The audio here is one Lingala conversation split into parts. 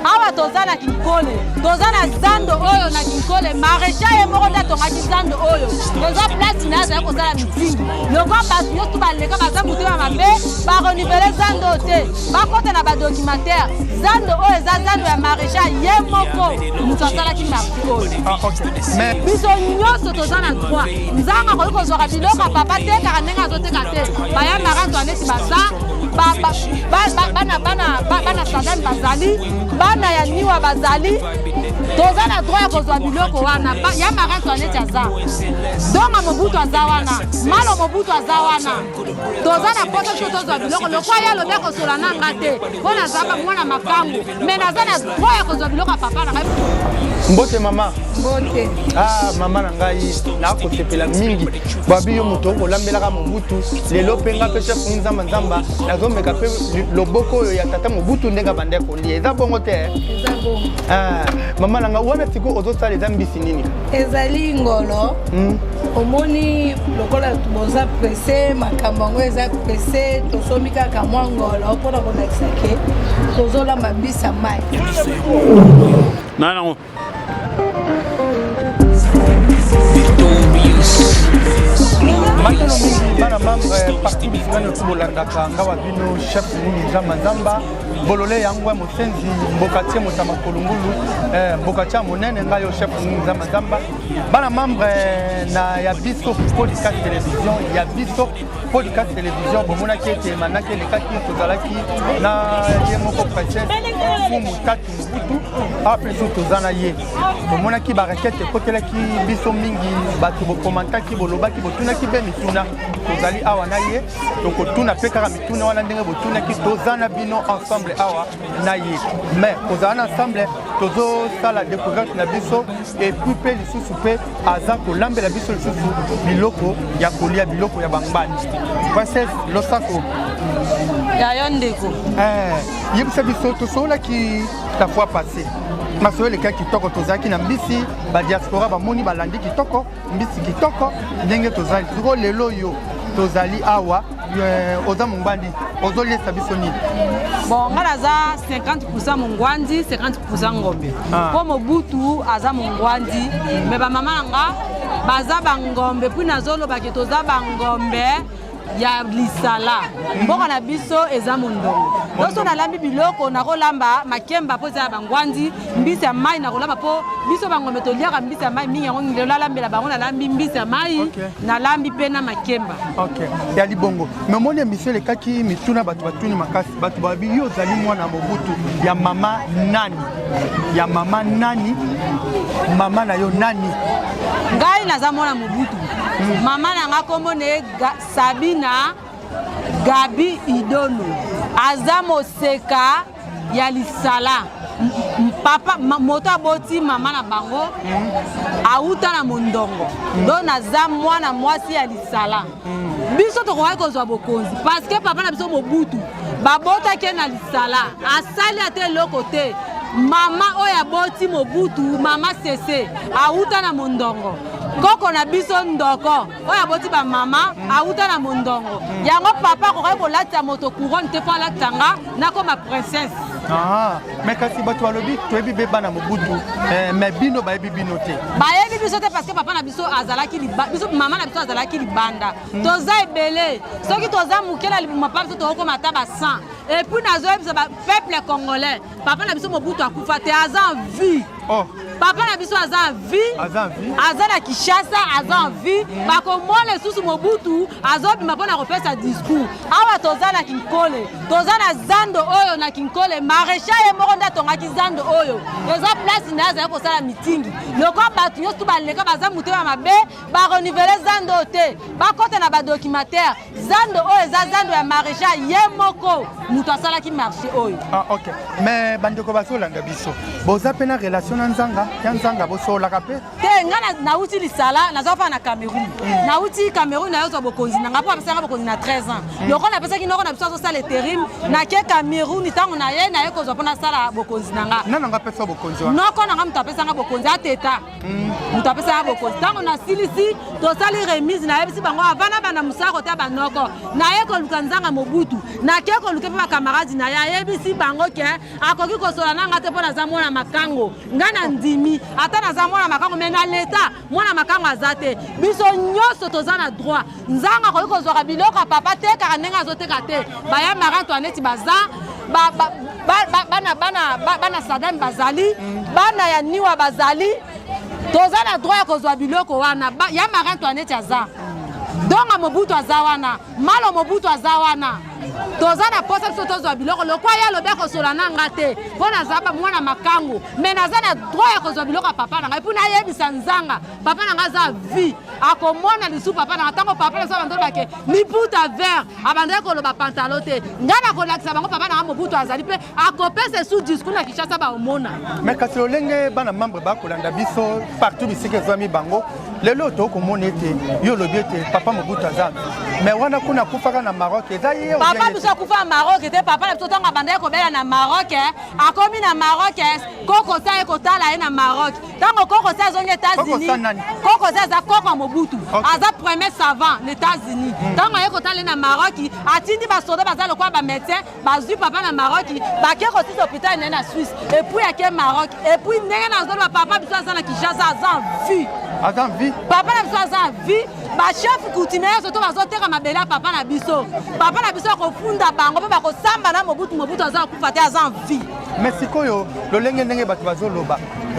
Awa toza na Kinkole, toza na zando oyo na Kinkole. Maréchal ye moko nde atongaki zando oyo, eza place na ye azali kosala mitingi. Lokwa bato nyonso baleka baza motema mabe, barenivele zando oyo te, bakota na badocumentaire. Zando oyo eza zando ya maréchal ye moko moto asalaki marché oyo. Ah, okay. Mais... biso nyonso toza na droit. Nzanga akoki kozwaka biloko ya papa te kaka ndenge azoteka te. Baya Marie Antoinette baza bana bana bana Sadam bazali bana ya Niwa bazali, toza na droit ya kozwa biloko wana. Ya Marie Antoinette aza Donga Mobutu aza wana, Malo Mobutu aza wana, toza na posa biso tozwa biloko. Lokwa ye alobi akosola na nga te mpo naza mwana makangu, mais naza na droit ya kozwa biloko ya papa na ngai. Mbote mama. Mbote. Ah mama na ngai, nakosepela mingi babi yo moto okolambelaka Mobutu lelo mpe nga mpe chef Nzamba Nzamba nazomeka mpe loboko oyo ya tata Mobutu ndenge abanda kolia. Eza bongo te? Eza bongo. Ah, mama na ngai, wana sikoyo ozosala eza mbisi nini? Ezali ngolo. Omoni lokola boza presse, makambo yango eza presse, tosombi kaka mwa ngolo mpona kolakisa ke tozolamba mbisi ya mai. Na nango. Matono mingi bana membre parti bisikani oyo bolandaka nga wa bino chef Ngulu Nzamba Nzamba bolole yango ya mosenzi mbokatie motama kolungulu mbokatie ya monene ngai yo chef Ngulu Nzamba Nzamba bana membre na ya biso podcast télévision ya biso podcast télévision. Bomonaki ete manaki elekaki tozalaki na ye moko princesse Fumu Tatu Mobutu. Awa mpe lisusu toza na ye. Tomonaki barakete ekotelaki biso mingi, bato bokomantaki, bolobaki, botunaki mpe mituna. Tozali awa na ye, tokotuna mpe kaka mituna wana ndenge botunaki. Toza na bino ensemble awa na ye, mais kozala na ensemble tozosala découverte na biso et puis mpe lisusu mpe aza kolambela biso lisusu biloko ya kolia, biloko ya bangbani. Princesse, losako. Ya yo ndeko. Yebisa biso, tosololaki la fois passée, masolo elekaki kitoko, tozalaki na mbisi, badiaspora bamoni, balandi kitoko, mbisi kitoko ndenge tozali. Sikoyo lelo oyo tozali awa, oza mongbandi, ozoliesa biso nini? Bon, nga naza 50 mongwandi, 50 ngombe. Mpo Mobutu aza mongwandi, mais bamama na nga baza bangombe. Puis nazolobaki toza bangombe ya lisala, mboka na biso eza mondongo. Toso nalambi biloko, nakolamba makemba mpo eza ya bangwandi, mbisi ya mai nakolamba mpo biso bangombe toliaka mbisi ya mai mingi. Yango lelo nalambela bango, nalambi mbisi ya mai, nalambi mpe na makemba. Ok, ya libongo. Mais omoni émission elekaki, mituna bato batuni makasi, bato babi yo ozali mwana Mobutu ya mama nani? Ya mama nani? Mama na yo nani? Ngai naza mwana Mobutu. Mama na nga kombo na ye Sabina Gabi Idono, aza moseka ya lisala. Papa moto aboti mama na bango auta na mondongo. Donc naza mwana mwasi ya lisala. Biso tokokaki kozwa bokonzi parce que papa na biso Mobutu babotaki ye na lisala, asali ata eloko te. Mama oyo aboti Mobutu, mama Sese, auta na mondongo. Koko na biso Ndoko oyo aboti bamama auta na mondongo. Yango papa akokaki kolatisa moto couronne te, mpo alatisa nga nakoma princesse. Ah, mais kasi bato balobi toyebi be bana Mobutu, mais bino bayebi bino te. Bayebi biso te parce que papa na biso azalaki biso, mama na biso azalaki libanda. Toza ebele, soki toza moke na libuma pa biso tokokoma ata ba 100. Et puis nazoyebisa bapeuple congolais, papa na biso Mobutu akufa te, aza en vie. Oh. Papa na biso aza en vie. Aza en vie. Aza na Kinshasa, aza en vie. Bakomona lisusu Mobutu azobima mpona kopesa discours. Awa toza na Kinkole, toza na zando oyo na Kinkole. Maréchal ye moko nde atongaki zando oyo, eza place na ye azali kosala mitingi. Lokwa bato nyonso baleka baza motema mabe, barenivele zando oyo te, bakota na badocumentaire. Zando oyo eza zando ya maréchal ye moko moto asalaki marché oyo. Ah, ok, mais bandeko bazolanda biso, boza mpe na relation na nzanga ya nzanga, bosololaka mpe? Te, nga nauti lisala, naza fa na Cameroun. Nauti Cameroun, nayozwa bokonzi na nga mpo apesanga bokonzi na 13 ans. Lokola napesaki noko na biso azosala intérim, nake Cameroun. Ntango na ye naye kozwa mpo nasala bokonzi na nga. Nani nga apesa bokonzi wana? Noko na nga moto apesanga bokonzi, ateta moto apesaka bokonzi. Ntango nasilisi, tosali remise, nayebisi bango avant na banda mosala kota banoko, naye koluka nzanga Mobutu, nake koluka mpe. bakamaradi na ye, ayebisi bango ke akoki kosola na nga te mpo naza mwana makango. Ngai na ndimi, ata naza mwana makango, me na leta mwana makango aza te. Biso nyonso toza na droit. Nzanga akoki kozwaka biloko ya papa te kaka ndenge azoteka te. Baya Marie Antoinette baza bana, bana, bana Sadam bazali, bana ya Niwa bazali. Toza na droit ya kozwa biloko wana. Ya Marie Antoinette aza Donga Mobutu aza wana, Malo Mobutu aza wana. Toza na posa biso tozwa biloko. Lokwa ye alobi akosola na nga te mpo naza mwana makangu, me naza na droit ya kozwa biloko ya papa na ngai. Mpo nayebisa Nzanga, papa na ngai aza vie, akomona lisusu papa na ngai. Ntango papa na biso abandi olobake liputa vert, abandaki koloba pantalo te. Ngai nakolakisa bango papa na ngai Mobutu azali, mpe akopesa esu discours na Kinshasa, baomona. Mais kasi lolenge bana membre bakolanda biso partout bisika ezwami bango lelo, tokomona ete yo olobi ete papa Mobutu aza, mais wana kuna akufaka na Maroc, eza ye? Papa biso akufa na Maroc te. Papa na biso, ntango abandaki kobela na Maroc, akomi na Maroc, koko sa ye kotala ye na Maroc. Ntango koko sa azongi États-Unis, koko sa aza koko ya Mobutu, aza premier savant na États-Unis. Ntango aye kotala ye na Maroc, atindi basoda baza lokola bamédecin, bazwi papa na Maroc, bake kosisa hôpital na ye na Suisse, et puis ake Maroc. Et puis ndenge nazoloba, papa biso aza na Kinshasa, aza en vie. Aza en vie. Papa na biso aza en vie. Bachef coutumier nyonso to bazoteka mabele ya papa na biso, papa na biso akofunda bango mpe bakosamba na Mobutu. Mobutu aza akufa te, aza en vie. Mais sikoyo, lolenge ndenge bato bazoloba,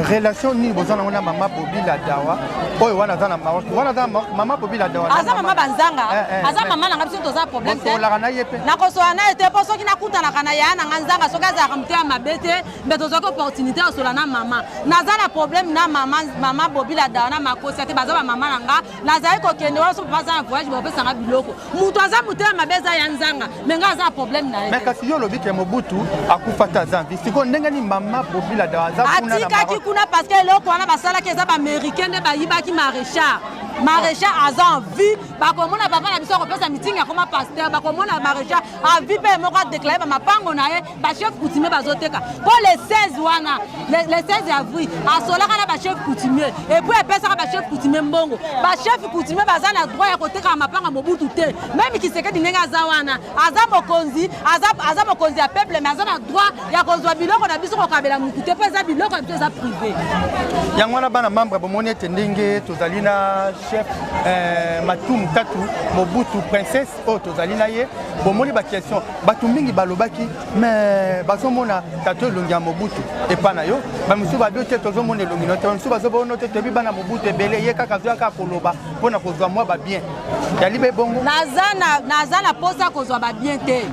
relation nini boza nango na mama Bobi Ladawa oyo wana aza na Maroc, wana aza na Maroc, mama Bobi Ladawa? Aza mama banzanga, aza mama na nga. Biso toza problème te. Bosololaka na ye mpe? Nakosola na ye te, mpo soki nakutanaka na yaya na nga Nzanga, soki azalaka motema mabe te, mbe tozwaki opportunité ya kosola na mama. Naza na problème na mama Bobi Ladawa na Makosia te, baza bamama na nga. Nazali kokende wana, so papa aza na voyage, bakopesanga biloko. Moto aza motema mabe eza ya Nzanga, me nga aza na problème na ye. Mais kasi yo olobi ke Mobutu akufa te, aza vie. Sikoyo ndenge nini mama Bobi Ladawa aza kuna na Atikaki kuna parce que eloko wana basalaki eza baaméricain nde bayibaki maréchal. Maréchal aza en vie. Bakomona papa na biso akopesa mitingi, akoma pasteur. Bakomona maréchal en vie mpe moko adéclare bamapango na ye, bachef coutumier bazoteka. Mpo le 16 wana, le 16 avril, asolaka na bachef coutumier et puis apesaka bachef coutumier mbongo. Bachef coutumier baza na droit ya kotekaka mapanga Mobutu te. Même Tshisekedi ndenge aza wana, aza mokonzi, aza mokonzi ya peuple, mais aza na droit ya kozwa biloko na biso kokabela mutu te, mpo eza biloko na biso, eza privé. Yango wana, bana membre, bomoni ete ndenge tozali na chef Matumu Tatu Mobutu, princesse oyo tozali na ye. Bomoni baquestion bato mingi balobaki, mais bazomona tata elongi ya Mobutu epa na yo. Bamisusu babi te, tozomona elongi no te. Bamisusu bazobona te, toyebi bana Mobutu ebele, ye kaka azoya kaka koloba mpona kozwa mwa babien yali be bongo. Naza na posa kozwa babien te.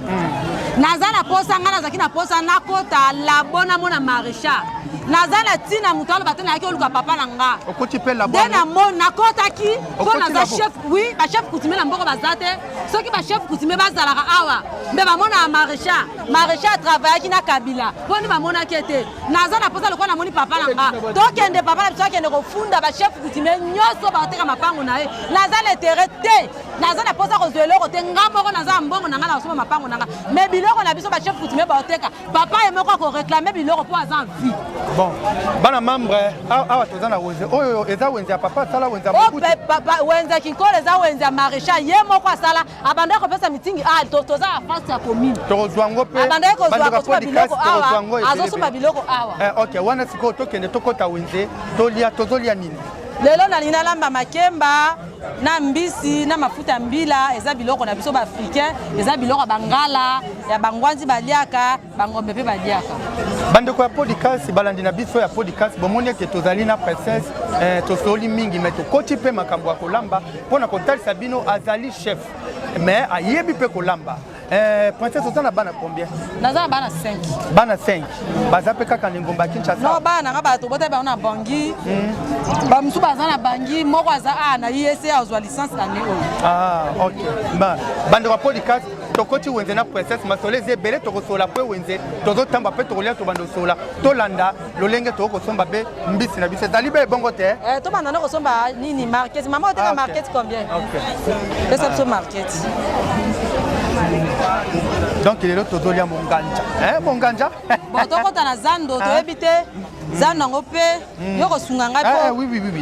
Naza na posa, ngai nazalaki na posa nakota labo, namona maréchal. Naza na ntina moto aloba te. Nayaki oluka papa na nga. Okoti mpe labo? Nde namoni, nakotaki mpo naza chef. Oui, bachef coutumier na mboka baza te. Soki bachef coutumier bazalaka awa, mbe bamonaka maréchal. Maréchal atravaillaki na Kabila, mpo nde bamonaki ete naza na posa. Lokola namoni papa na nga, tokende, papa na biso akende kofunda bachef coutumier nyonso bateka mapango na ye. Naza na intérêt te, naza na posa kozwa eloko te. Nga moko naza na mbongo na nga na kosomba mapango na nga, mais biloko na biso bachef coutumier baoteka, papa ye moko akoréclame biloko mpo aza en vie. Bon, bana membre, awa toza na wenze oyo eza wenze ya papa asala, wenze ya Mobutu. Wenze ya Kinkolo eza wenze ya maréchal ye moko asala, abandaki kopesa mitingi. Toza ya face ya commune. Tokozwa yango mpe. Abandaki kozwa kosomba biloko awa, azosomba biloko awa. Ok, wana sikoyo tokende, tokɔta wenze, tolia. Tozolia nini? Lelo nalingi nalamba makemba na mbisi na mafuta ya mbila. Eza biloko na biso baafricain, eza biloko ya bangala, ya bangwanzi baliaka, bangombe mpe baliaka. Bandeko ya podcast, balandi na biso ya podcast, bomoni ete tozali na princesse. Tosoli mingi, mais tokoti mpe makambo ya kolamba mpona kotalisa bino azali chef, mais ayebi mpe kolamba. Princesse, oza na bana combien? Naza na bana 5. Bana 5 baza mpe kaka na engumba ya Kinshasa? No, bana nanga bato bota bango na Bangi. Bamosusu baza na Bangi, moko aza a na ISC, azwa licence année oyo. Ah, ok. Bandeko ya podcast, tokoti wenze na princesse. Masolo eza ebele, tokosola mpe wenze, tozotamba mpe tokolia, tobanda osola, tolanda lolenge tokokosomba mpe mbisi na biso. Ezali be ebongo te? Tobanda na kosomba nini? Market. Mama oteka? Market combien? Pesa biso market. Donc lelo tozolia monganja. Eh, monganja? Bon, tokota na zando, toyebi te zando yango mpe yo kosunga ngai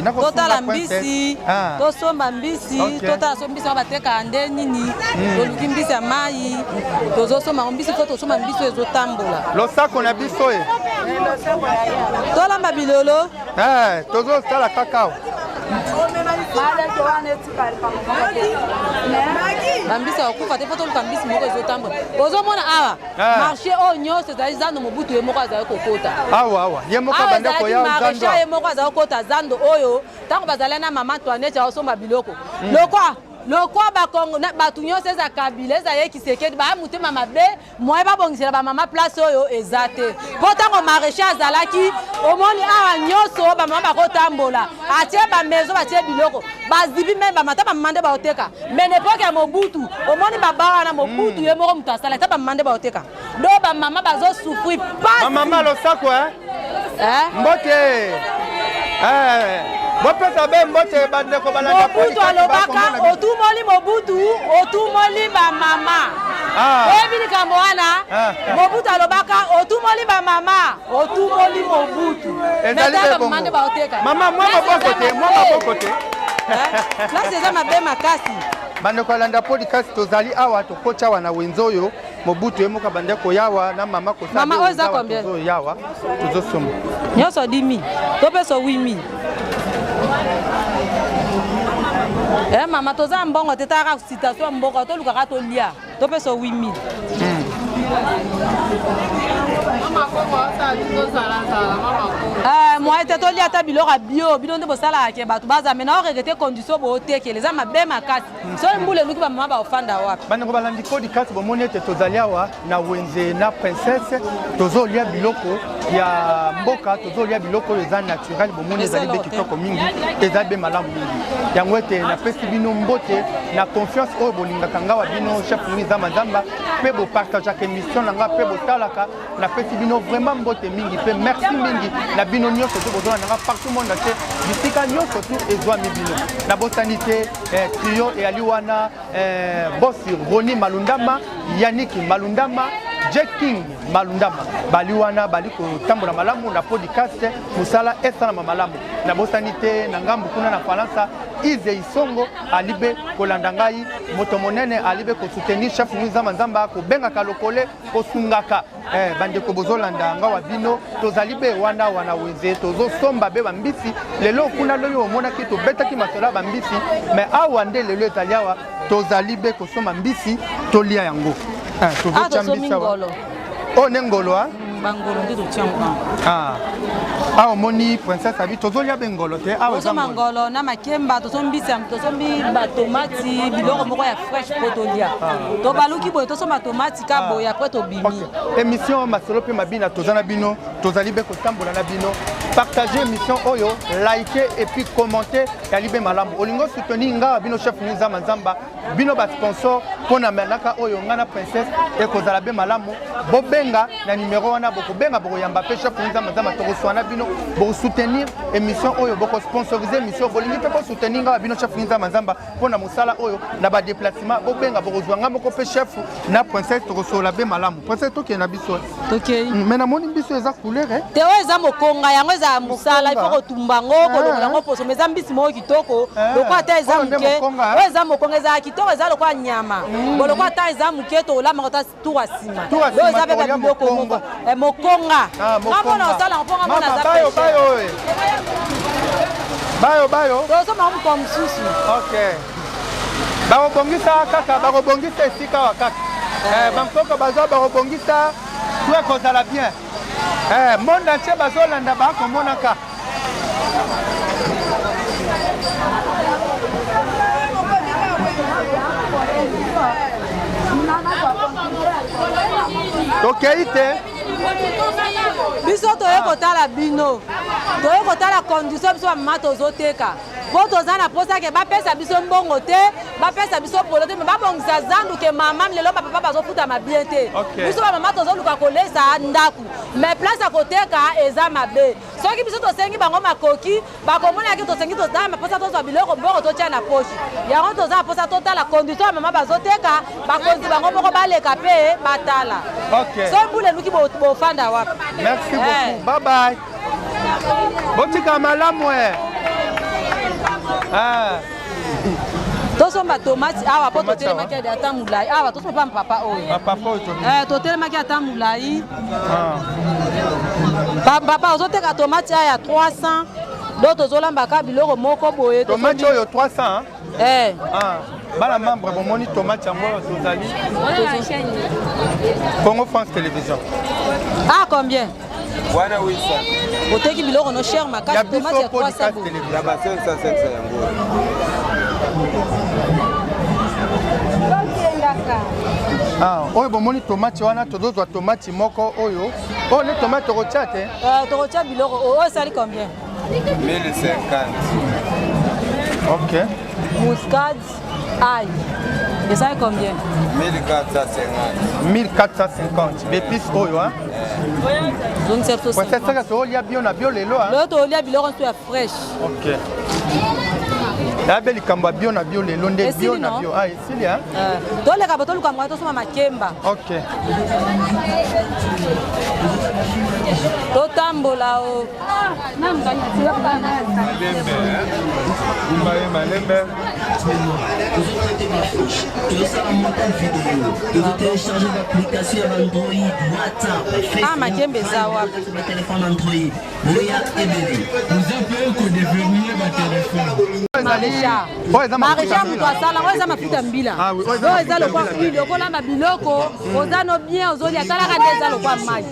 mpo totala mbisi, tosomba mbisi, totala so mbisi yango batekaka nde nini. Toluki mbisi ya mai, tozosomba yango mbisi mpo tosomba mbisi oyo ezotambola. Losako na biso e. Tolamba bilolo. Tozosala kaka. Bambisi ya kokufa te, mpo toluka mbisi moko ezotambola. Ozomona awa marché oyo nyonso ezali zando. Mobutu ye moko azali kokota. Awa awa ye moko abanda koya. Maréchal ye moko azali kokota zando oyo ntango bazali na mama Antoinette, aosomba biloko. Lokwa lokwa bakongo bato nyonso, eza Kabila, eza ye Tshisekedi, baya motema mabe. Moye babongisela bamama place oyo eza te, mpo ntango maréchal azalaki, omoni awa nyonso bamama bakotambola, atie bamaison, batie biloko, bazibi me bamata, bamama nde baoteka. Mais na époque ya Mobutu, omoni baba wana, Mobutu ye moko moto asala, ata bamama nde baoteka. Do bamama bazosouffrir. Bamama, losako. Mbote, bopesa be mbote bandeko balanda. Mobutu alobaka: "Otumoli Mobutu, otumoli bamama." Oyebi likambo wana? Mobutu alobaka: "Otumoli bamama, otumoli Mobutu." Bamama nde baoteka. Mama, mwa maboko te, mwa maboko te. Place eza mabe makasi. Bandeko alanda podcast, tozali awa, tokoti awa na wenze oyo Mobutu ye moko abandi koyawa na mama. Mama, oyo eza combien? Kosayawa, tozosomba. Nyonso 10 000, topesa 8 000. Eh mama, toza mbongo te, talaka situation ya mboka, tolukaka tolia, topesa 8 000. Moye te, tolia ata biloko ya bio. Bino nde bosalaka ke bato baza me na oregretter condition bootekela, eza mabe makasi. Soki mbula eluki, bamama baofanda wapi? Bandeko balandi podcast, bomoni ete tozali awa na wenze na princesse, tozolia biloko ya mboka, tozolia biloko oyo eza naturel. Bomoni, ezali be kitoko mingi, eza be malamu mingi. Yango ete napesi bino mbote na confiance oyo bolingaka nga wa bino chef Ngi Zamba Nzamba, mpe bopartageaka émission na nga mpe botalaka. Napesi bino vraiment mbote mingi mpe merci mingi na bino nyonso to bozolanda nga partout monde entier, bisika nyonso tu ezwami bino. Nabosani te trio eyali wana, bosi Roni Malundama, Yannick Malundama, Jack King Malundama, bali wana bali kotambola malamu na podcast, mosala esalama malamu. Nabosani te na ngambu kuna na Falansa, Ize Isongo alibe kolanda ngai, moto monene alibe kosoutenir chef Nzamba Nzamba, kobengaka lokole, kosungaka. Bandeko bozolanda nga wa bino, tozali be wana wana wenze, tozosomba be bambisi lelo. Kuna lobi omonaki tobetaki masolo ya bambisi, mais awa nde lelo ezali awa, tozali be kosomba mbisi, tolia yango. Tozotya mbisi awa. Oyo nde ngolo a. Bangolo nde totia yango. Awa omoni princesse abi tozolia be ngolo te awa. Eza ngolo na makemba, tozombisi, tozombi batomati, biloko moko ya fresh po tolia. Tobaluki boye, tosomba tomati ka boye, après tobimi. Émission Masolo mpe Mabina, toza na bino, tozali be kotambola na bino. Partage émission oyo, like et puis commenter, yali be malamu. Olingo soutenir nga bino chef Nzamba Nzamba, bino basponsor mpo na manaka oyo nga na princesse, ekozala be malamu. Bobenga na numero wana, bokobenga, bokoyamba mpe chef Nzamba Nzamba, tokoswana bino, bokosoutenir émission oyo, bokosponsoriser émission. Bolingi mpe bosoutenir nga bino chef Nzamba Nzamba mpo na mosala oyo na badéplacement, bobenga, bokozwa nga moko mpe chef na princesse, tokosolola be malamu. Princesse, tokende na biso. Tokei. Mais namoni biso eza couleur. Te, oyo eza mokonga, yango eza mosala, ifo kotumba yango, kolongola yango poso. Mais eza mbisi moko kitoko, lokola ata eza moke. Oyo eza mokonga, ezala kitoko, eza lokola nyama bo, lokola ata eza moke, tokolamaka ta tour ya nsima. Oyo eza mpe babiloko moko mokonga, nga mpona kosala mpo nga mona aza. Bayo bayo. Tozomaka mokolo mosusu. Ok, bakobongisa kaka, bakobongisa esika wa kaka. Bankoko baza, bakobongisa to ekozala bien. Monde entier bazolanda, bakomonaka. Tokei te. Biso toye kotala bino, toye kotala condition biso bamama tozoteka. Mpo toza na mposa ke bapesa biso mbongo te, bapesa biso polo te, me babongisa zandu ke mama lelo bapapa bazofutama bien te. Biso bamama tozoluka kolesa ndako, me place ya koteka eza mabe. Soki biso tosengi bango makoki, bakomona ke tosengi toza na mposa tozwa biloko mbongo totya na poche. Yango toza na mposa totala condition ya mama bazoteka, bakonzi bango moko baleka mpe batala. Soki mbula eluki bofanda wapi? Merci beaucoup. Bye bye. Botika malamu eh. Ah. Tosomba tomati awa po totelemaki ata molai awa, tosomba pa papa oyo. Papa oyo eh, totelemaki ata molai. Ah. Papa ozoteka tomati aya 300, donc tozolambaka biloko moko boye. Tomati oyo 300? Eh. Ah. Bana membre bomoni tomate yango tozali Congo France Télévision. Ah, combien? Wana 800. Oteki biloko no cher makasi, tomate ya 300. Ya ba 500 500 yango. Ah, oyo bomoni tomate wana, tozozwa tomate moko oyo. Oyo nde tomate tokotya te? Tokotya biloko oyo. Esali combien? 1050. Ok. Muscade ail esali combien? 1450. 1450 bepise oyo, hein? Zongisa biso. Saka tolia bio na bio lelo. Lelo tolia biloko nyonso ya fresh. Ok. Yabe likambo ya bio na bio lelo nde bio na bio. Ah, esili, hein? Toleka bo toluka mwa tosomba makemba. Ok. Totambola o. Malembe. Ah, makemba eza wapi? Maréchal moto asala oyo eza mafuta mbila, oyo eza lokwa huile, okolamba biloko oza no bien, ozolia talaka nde eza lokwa mai.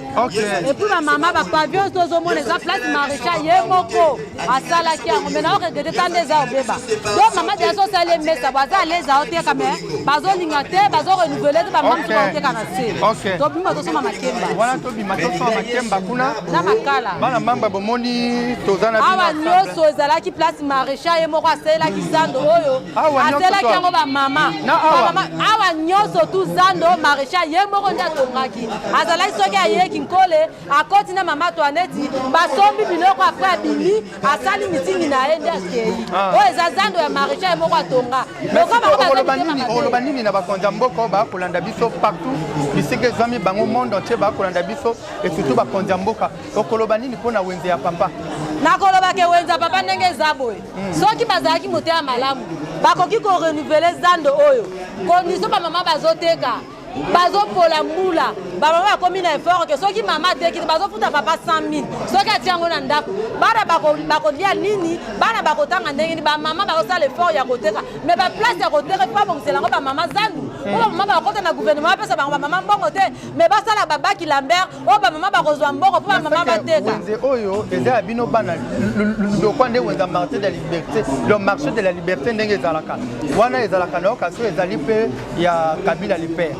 Et puis bamama bapavillon tozomona eza place maréchal ye moko asalaki yango, mai nao regrete ta nde eza obeba. To mama deja so osali emesa bo aza aleza oteka, mai bazolinga te, bazorenouveler te, bamama mosusu baoteka na se. Tobima tosomba makemba. Wana tobima tosomba makemba kuna. Na makala. Bana mamba bomoni toza na awa nyonso ezalaki place maréchal ye moko asalelaki zando oyo, asalelaki yango bamama awa nyonso tu. Zando maréchal ye moko nde atongaki, azalaki soki ayeki nkole akoti na mama Toinette, basombi biloko, après abimi asali mitingi na ye nde akei. Oyo eza zando ya maréchal ye moko atonga. Oloba nini na bakonzi ya mboka oyo bakolanda biso partout bisika ezwami bango, monde entier bakolanda biso, et surtout bakonzi ya mboka? Okoloba nini mpona wenze ya papa? Nakoloba ke wenze ya papa ndenge eza boye, soki bazalaki motema malamu, bakoki korenouveler zando oyo. Condition bamama bazoteka, bazopola mbula, bamama bakomi na effort ke soki mama ateki te, bazofuta papa 100 000. Soki atia yango na ndako, bana bakolia nini? Bana bakotanga ndenge nini? Bamama bazosala effort ya koteka, mais baplace ya koteka mpo babongisela yango bamama zandu, mpo bamama bakota na gouvernement, bapesa bango bamama mbongo te, mais basala babaki Lambert oyo bamama bakozwa mbongo mpo bamama bateka. Wenze oyo eza ya bino bana lokwa nde wenze marché de la liberté. Le marché de la liberté ndenge ezalaka wana, ezalaka na yo, kasi oyo ezali mpe ya Kabila le père.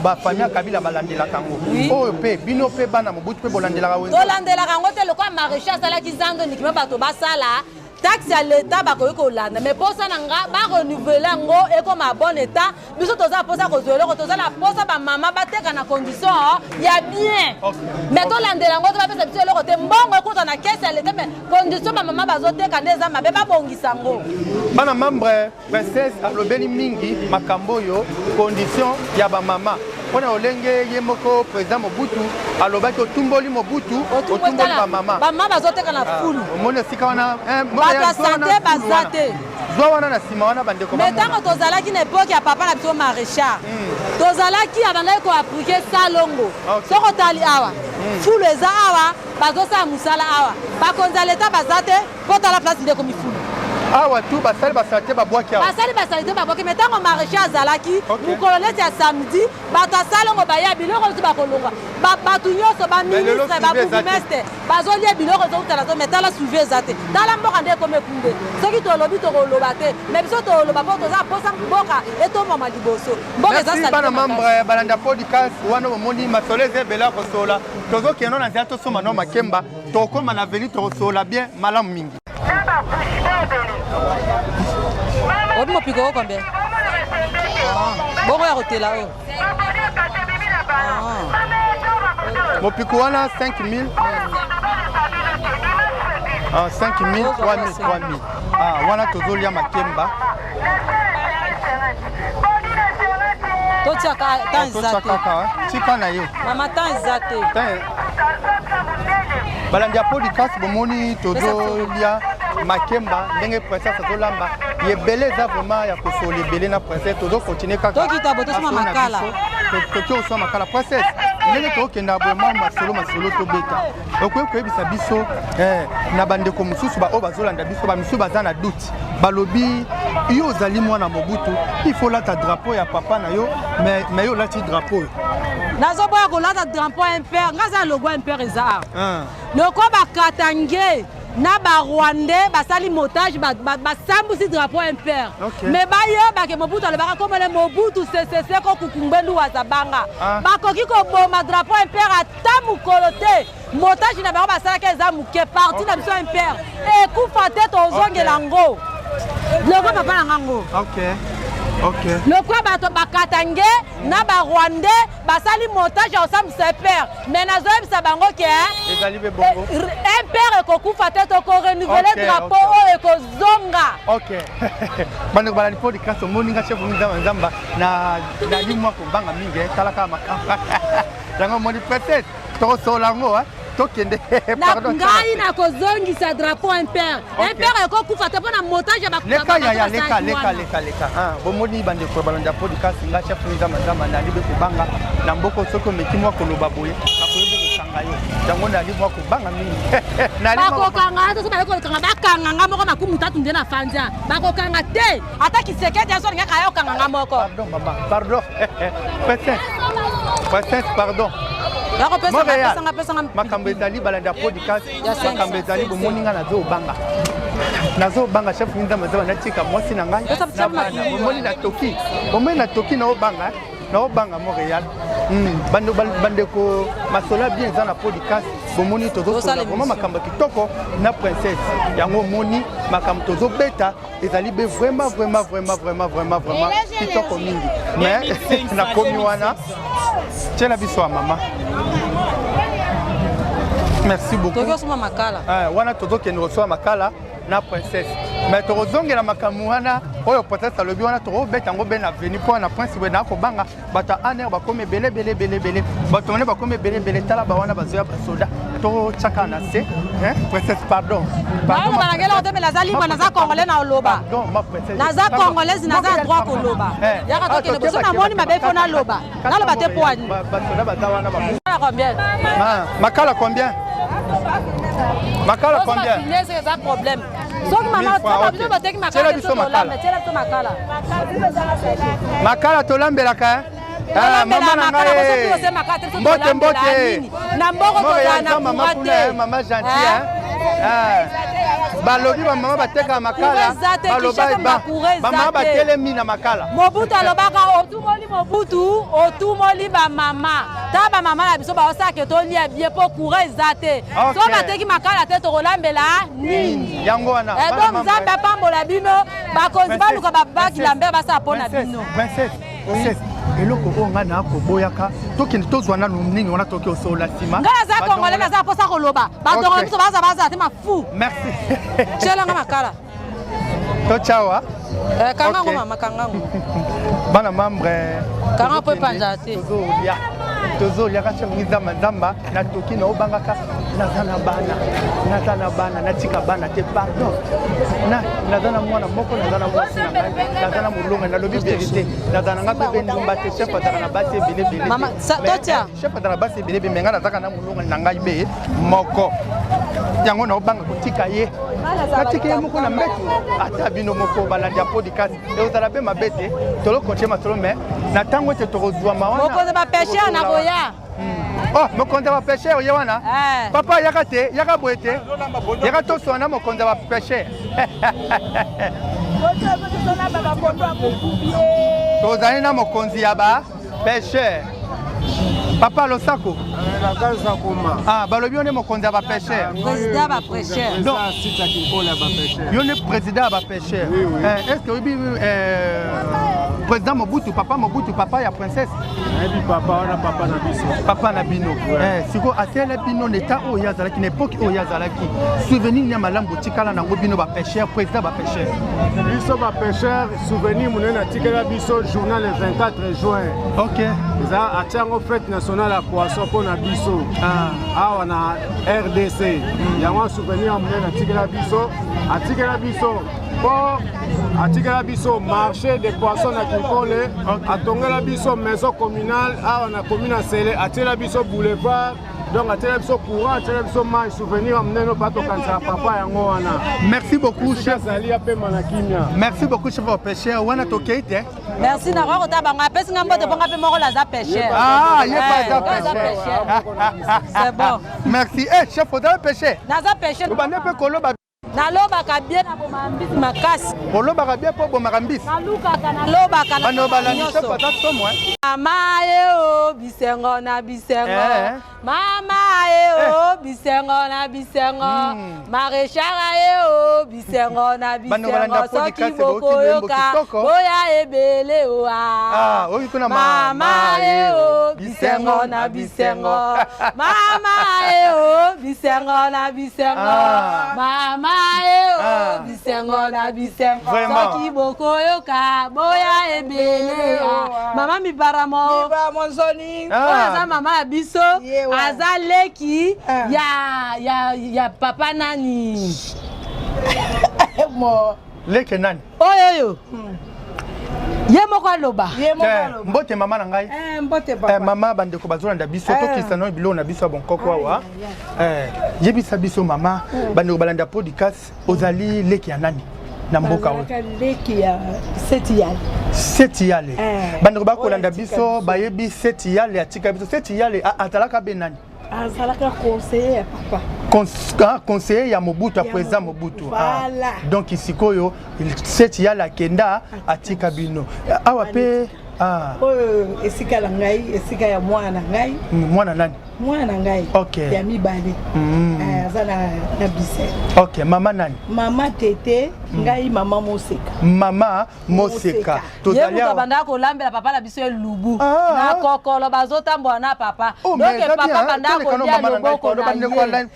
Bafamille ya Kabila balandelaka yango. Oyo mpe bino mpe bana Mobutu mpe bolandelaka wenze? Tolandelaka yango te. Lokwa maréchal asalaki zando ndikima, bato basala taxe ya leta bakoki kolanda, mais mposa na nga barenouveler yango ekoma bon état. Biso toza mposa kozwa eloko, toza na mposa bamama bateka na condition ya bien, mais tolandela yango te, bapesa biso eloko te, mbongo ekota na caisse ya leta, mais condition bamama bazoteka nde eza mabe, babongisa yango. Bana membre, princesse alobeli mingi makambo oyo, condition ya bamama, mpona olenge ye moko président Mobutu alobaki: otumboli Mobutu, otumboli bamama. Bamama bazoteka na fulu. Omoni esika wana? Bato ya sante baza te. Zwa wana na nsima wana, bandeko. Mais ntango tozalaki na époque ya papa na biso maréchal, tozalaki abandaki koappliquer salongo. Soki otali awa, fulu eza awa, bazosala mosala awa, bakonzi ya leta baza te, mpo tala place nde ekomi fulu. Awa tu basali basala te, babwaki awa. Basali basali te, babwaki. Mais ntango maréchal azalaki, mokolo neti ya samedi, bato ya salongo baya, biloko nyonso bakolongwa, bato nyonso, baministre, babourgmestre bazolia biloko ezokutana to. Mais tala, suivi eza te. Tala mboka nde ekomi ekunde. Soki tolobi, tokoloba te, mais biso toloba mpo toza posa mboka etombama liboso. Mboka eza Bana membre balanda podcast wana, bomoni masolo eza ebele ya kosola. Tozokende na nzela, tosomba no makemba, tokóma na veni, tokosola bien malamu mingi. Obi mopiko oyo combien? Ah, bongo ya kotela oyo. Ah. Mopiko wana 5000. Ah, 5000, 3000, 3000. Ah, wana tozolia makemba. Totiaka temps eza te. Tika na ye. Mama temps eza te. Balandi ya podcast bomoni tozolia makemba ndenge princesse azolamba ebele eza vraiment ya kosola ebele na princesse tozokontinue kaka tokita bo tosoma makala toki kosoma makala princesse ndenge tokokenda boye mwa masolo masolo tobeta okoki koyebisa biso eh, na bandeko mosusu baoyo bazolanda biso bamisusu baza na doute balobi yo ozali mwana mobutu il faut lata drapeau ya papa na yo mais yo olati drapeau oyo nazoboya kolata drapeau ya mpere nga aza logo ya mpere eza awa ah. loko bakatange na barwandais basali montage basambusi drapeau ya mpere mais bayebake mobutu alobaka komona mobutu seseseko kukumbendu wazabanga ah. bakoki koboma drapeau ya mpere ata mokolo te Montage na bango basalaki eza moke parti na biso MPR ekufa te tozongela yango lokwa papa na nga ngo lokwa bato bakatange na barwandais basali montage ya kosambisa MPR mais nazoyebisa bango ke MPR ekokufa te tokorenouvele drapeau oyo ekozonga bandeko balandi podcast omoni nga chef nzamba nzamba na nali mwa kobanga mingi eh, talaka makambo yango omoni peut-être tokosola yango tokende ngai nakozongisa drapeau impere impere ekokufa te mpo na montage ya leka yaya leka leka leka leka bomoni bandeko ya balandi ya podcast nga chef nzamba nzamba nali be kobanga na mboko soki omeki mwa koloba boye bakoyebi kokanga yo yango nali mwa kobanga mingi bakokanga te so baye kokanga bakanga nga moko makumu tatu nde na fandia bakokanga te ata kisekedi azo alingaka aye okanga nga moko pardon mama pardon princesse princesse pardon makambo ezali balanda ya podcast makambo ezali bomoni ngai nazobanga nazobanga chef nzambe azaba natika mwasi na ngai na bana bomoni na toki bomoni na toki naobanga naobanga montréal hmm, bandeko masolo ya bien eza na podcast bomoni tozosola vraimen makambo ya kitoko na princesse yango omoni makambo tozobeta ezali be vraiment vraiment vraiment vraiment vraiment vraiment kitoko mingi mais nakomi wana tiela biso ya mama merci beaucoup tokosoma makala eh, wana tozokende kosoma makala na princesse mais tokozongela makambo wana oyo princesse alobi wana tokobeta yango be na veni mpo na prince boye nakobanga bato ya aner bakomi ebele ebele ebele ebele bato wana bakomi ebele ebele tala bawana bazoya basoda totyaka na se princesse pardon balangela otemela aza libre naza congolais na oloba naza congolaise naza droit koloba eh. yaka tokende boso namoni mabe fo naloba naloba te poani basoda baza wana combien makala combien makala combien eza problème soki mama biso bateki makala biso tolamba tiela biso makala makala tolambelaka eh? ah, mama na ngai eh. mbote mbote na mboko tozala na courant te eh, mama gentil eh? Ah. balobi bamama batekaka makala baloba bamama batelemi na makala mobutu alobaka otumoli mobutu otumoli bamama ta bamama na biso baosala ke tolia bien mpo courant eza te so bateki makala te tokolambela nini yango wana eh, donc nzambe apambola bino bakonzi baluka babaki lambert basala mpo na bino princesse eloko oyo ngai naa koboyaka tokende tozwa nanu nini wana toki osolola nsima ngai naza congolais naza mposa koloba badongo biso baza bazala te mafu merci tyelanga makala tocawa eh, kangango mama kangango bana membre kanga mpo epanzala te tozolia tozoliaka soki nzamba nzamba natoki na obangaka naza na bana naza na bana natika bana te pardon naza na mwana moko naza na mwasi na ngai naza na molonga nalobi verité naza na ngai mpe ndumba te chef azalaka na basi ebele ebele chef azalaka basi ebele ebele me ngai nazalaka na molonga na ngai be moko yango naobanga kotika ye natika ye moko na mbeto ata bino moko balandi ya podcast ekozala mpe mabe te tolokontie masolo me na ntango ete tokozwama wana mokonzi bapesher nakoya Hmm. Oh, mokonzi ya bapesher ye wana eh. papa yaka te yaka boye te yaka toswana na mokonzi ya bapesher tozali na mokonzi ya bapesher. Papa losako. Ah, balobi yo nde mokonzi ya bapêcheur. Président ya bapêcheur. Donc, yo nde président ya bapêcheur. Eh, est ce que oyebi eh, président Mobutu, papa Mobutu, papa ya princesse? Nayebi papa wana, papa na biso. Papa na bino. Eh, sikoyo asala bino na état oyo azalaki, na époque oyo azalaki, souvenir ya malamu botikala nango bino bapêcheur, président bapêcheur? Biso bapêcheur, souvenir monene atikela biso, journal le 24 juin. Eza atia yango fête nationale ya poisson mpo na biso awa na RDC. Yango souvenir ya monene atikela biso. Atikela biso mpo atikela biso marché de poisson na Kinkole, atongela biso maison communale awa na commune ya Nsele, atiela biso boulevard, donc atiela biso courant, atiela biso mai. Souvenir ya monene mpa tokanisaka papa yango wana. Merci beaucoup, chef. Azali apema na kimia. Merci beaucoup, chef wa pêcheur wana. Tokei te. Merci. Nakoka kotala bango, apesi nga mbote mponga mpe moko naza pêcheur. Ah, ye pa aza pêcheur. C'est bon. Merci. Eh, chef, ozala pêcheur? Naza pêcheur. Obande mpe koloba. Nalobaka bien, nabomaka mbisi makasi. Olobaka bien mpo obomaka mbisi. Nalukaka, nalobaka. Bano balandi, chef aza somo. Mama ye o, bisengo na bisengo. Mama ye o, bisengo na bisengo. Maréchal ye o, bisengo na bisengo. Soki bokoyoka, boya ebele oa. Mama ye o, bisengo na bisengo. Mama ye o, bisengo na bisengo. Mama ye o, bisengo na bisengo. Soki bokoyoka, boya ebele. Mama Mibaramo. Monzoni. Oyo aza mama ya biso, aza leki ya papa nani? Leke nani? Oyo oyo ye moko aloba. Mbote, mama na ngai. Mbote, papa. Mama, bandeko bazolanda biso, tokisa nano biloko na biso ya bonkoko awa. Yebisa biso, mama, bandeko balanda podcast, ozali leki ya nani na mboka oyo? Leki ya Seti Yale. Seti Yale. Bandeko bakolanda biso bayebi Seti Yale atika biso. Seti Yale azalaka be nani? Azalaka conseiller ya papa. Conseiller ya Mobutu, ya président Mobutu. Voilà. Donc sikoyo Seti Yale akenda, atika bino awa mpe. Oyo esika na ngai, esika ya mwana na ngai. Mwana nani? Mwana na ngai ya mibale. Aza na bise. Ok, mama nani? Mama Tete. Ngai mama Moseka. Mama Moseka. Ye moto abandaka kolambela papa na biso elubu na kokolo, bazotambola na papa. Donc papa abandaka kolia loboko na ye,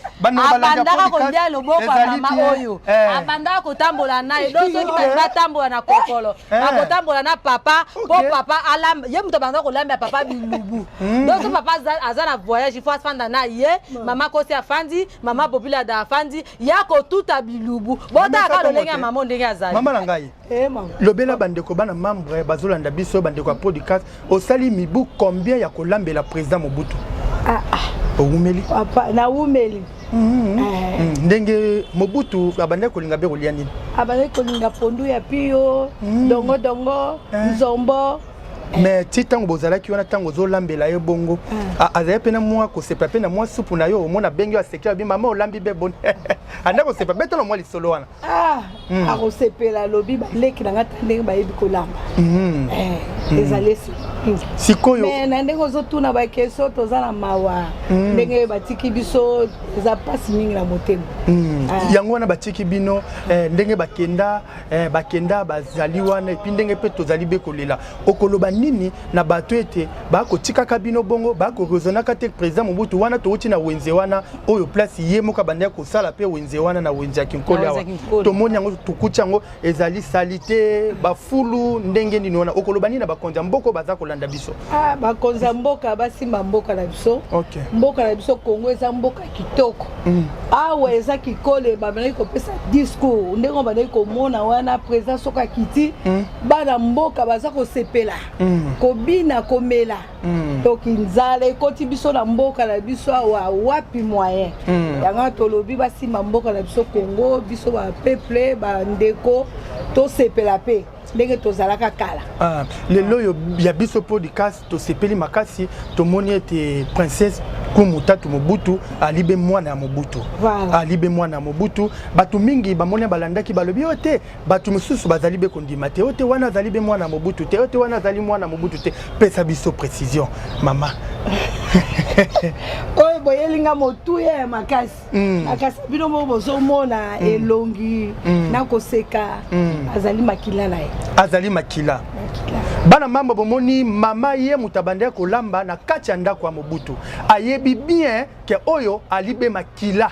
abandaka kolia loboko ya mama oyo abandaka kotambola na ye. Donc soki batambola na kokolo, akotambola na papa mpo papa alamba. Ye moto abandaka kolambela papa bilubu. Donc soki papa aza na voyage, il faut afanda na ye. Mama Kosi afandi, mama Populada afandi, ya kotuta bilubu. Botalaka lolenge ya mama ndenge azali. Mama na ngai, lobela bandeko bana membre bazolanda biso, bandeko ya podcast. Osali mibu combien ya kolambela président Mobutu? Owumeli? Nawumeli. Ndenge Mobutu abandaki kolinga be kolia nini? Abandaki kolinga pondu ya pio, dongodongo, nzombo. Mais ti ntango bozalaki wana, ntango ozolambela ye bongo, azali mpe na mwa kosepa mpe na mwa supu na yo? Omona bengi yo, aseki, abi: "Mama, olambi be boni?" Anda kosepa, betala mwa lisolo wana. Akosepela, alobi baleki na nga ta ndenge bayebi kolamba. Ezali esengo. Sikoyo Mais na ndenge ozotuna baquestion, toza na mawa ndenge batiki biso, eza mpasi mingi na motema. Yango wana batiki bino, ndenge bakenda, bakenda, bazali wana. Et puis ndenge mpe tozali be kolela, okoloba nini na bato ete bakotikaka bino bongo, bakoraisonnaka te? Président Mobutu wana, touti na wenze wana oyo place ye moko abandaki kosala mpe wenze wana na wenze ya Kinkole. Awa tomoni yango, tokuti yango ezali saleté, bafulu. Ndenge nini wana, okoloba nini na bakonzi ya mboka baza kolanda biso? Bakonzi ya mboka basimba mboka na biso. Mboka na biso Kongo eza mboka kitoko. Awa eza Kinkole, babandaki kopesa discours ndenge bandaki komona wana président soki akiti, bana mboka baza kosepela, kobina, komela. Donc nzala ekoti biso na mboka na biso awa, wapi moyen? Yango tolobi basimba mboka na biso Congo, biso bapeuple, bandeko, tosepela mpe ndenge tozalaka kala. Lelo oyo ya biso podcast, tosepeli makasi, tomoni ete princesse Kumu Tatu Mobutu ali be mwana ya Mobutu. Voilà. Ali be mwana ya Mobutu. Bato mingi bamoni balandaki balobi yo te, bato mosusu bazali be kondima te. Yo te wana azali be mwana ya Mobutu te. Yo te wana azali mwana ya Mobutu te. Pesa biso précision mama. Oyo boyeli nga motuya ya makasi. Makasi bino moko bozomona elongi na koseka azali makila na ye. Azali makila. Bana mambo bomoni mama ye moto abandaki kolamba na kati ya ndako ya Mobutu. Ayebi bien ke oyo alibe makila.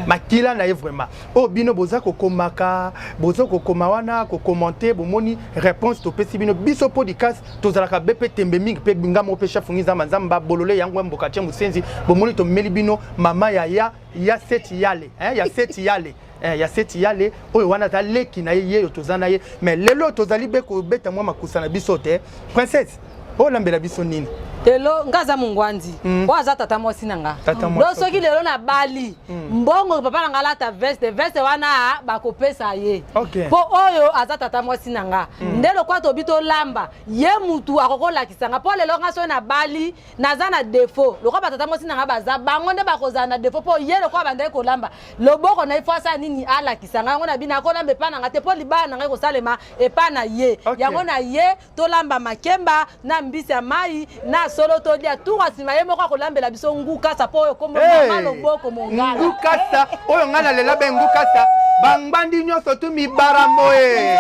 Makila na ye vraiment. Oyo bino boza kokomaka, boza kokoma wana, kokommente, bomoni réponse topesi bino biso podcast tozalaka be pe tembe mingi pe binga moko pe chef ngiza manzamba bolole yango mboka tie musenzi bomoni tomeli bino mama ya ya ya seti yale hein, ya seti yale eh, ya seti yale oyo wana aza leki na ye yeyo toza na ye mais lelo tozali be kobeta mwa makusa na biso te. Princesse, olambela biso nini? Lelo nga aza mongwandi oyo aza tata mwasi na nga. Tata mwasi, Donc soki lelo nabali mbongo papa na nga alata veste, veste wana bakopesa ye mpo oyo aza tata mwasi na nga. Nde lokwa tobi tolamba ye mutu akokolakisa nga mpo lelo nga soki nabali naza na défaut lokwa batata mwasi na nga baza bango nde bakozala na défaut mpo ye lokwa bandaki kolamba loboko na ye fo asala nini alakisa nga yango na bino akolamba epa na nga te mpo libala na ngai kosalema epa na ye. Yango na ye tolamba makemba na mbisi ya mai na solo tolia tour nsima ye moko akolambela biso ngukasa mpo oyo kombo Hey! mama loboko mongala. Ngukasa oyo ngai nalela be ngukasa bangbandi nyonso tu mibaramo e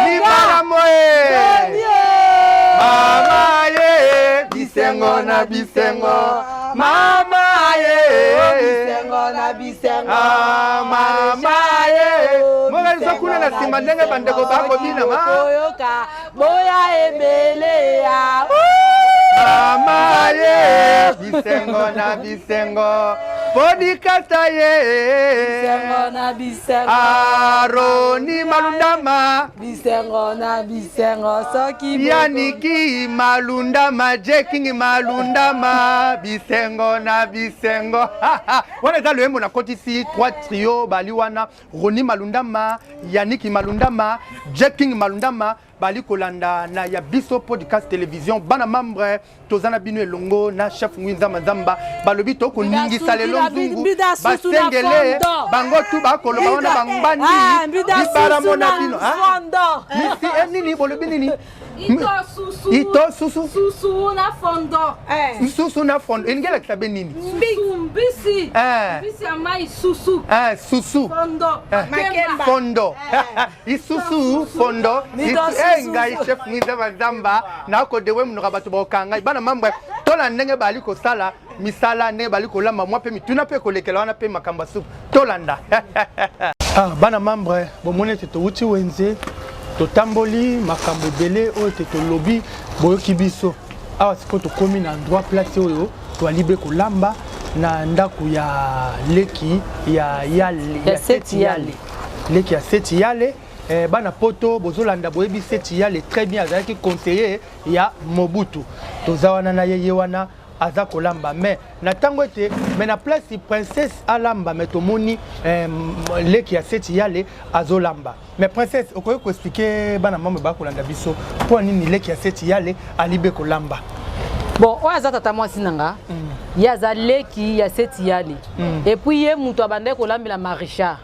mibaramo e mama ye bisengo na bisengo mama ye bisengo na bisengo. Ah, mama ye moka kuna na nsima ndenge bandeko bakobina ma koyoka boya ebele ya mama ye bisengo na bisengo podikasa ye bisengo na bisengo Aroni Malundama bisengo na bisengo soki Yaniki Malundama Jeking Malundama bisengo na bisengo. Wana eza loyembo nakotisi trois trio bali wana Roni Malundama, Yaniki Malundama, Jeking Malundama bali kolanda na ya biso podcast télévision. Bana membre toza na bino elongo na chef Ngwinza Nzamba balobi tokoningisa lelo nzungu Mbida susu na basengele fondo. bango tu bakoloba wana bangbandi Ah, mbida bibaramo susu na na bino ah? fondo. Misi, eh, nini bolobi nini? Ito susu. Ito susu. Susu na fondo. Susu na fondo elingi elakisa be nini? Susu mbisi. Eh. Mbisi ya mai susu. Eh, susu Fondo. Eh. Makemba. Fondo isusu fondo. Mito Eh, susu. ngai chef Ngwinza Nzamba nakodewe monoko bato bakokanga ngai. Bana mambo tola ndenge bali kosala misala ndenge bali kolamba mwa mpe mituna mpe kolekela wana mpe makambo ya supu tolanda. Ah, bana membre bomoni ete towuti wenze totamboli makambo ebele oyo ete tolobi boyoki biso awa sikoyo tokomi na endroit place oyo toali be kolamba na ndako ya leki ya yale Ya Seti Yale. Leki ya Seti Yale eh, bana poto bozolanda boyebi Seti Yale très bien, azalaki conseiller ya Mobutu. Toza wana na ye, ye wana aza kolamba mais na ntango ete mais na place princesse alamba mais tomoni eh, leki ya Seti Yale azolamba. Mais princesse, okoki koexpliquer bana mama bakolanda biso mpo nini leki ya Seti Yale alibe kolamba? Bon, oyo aza tata mwasi na nga, ye aza leki ya Seti Yale et puis ye moto abandaki kolambela ma Richard.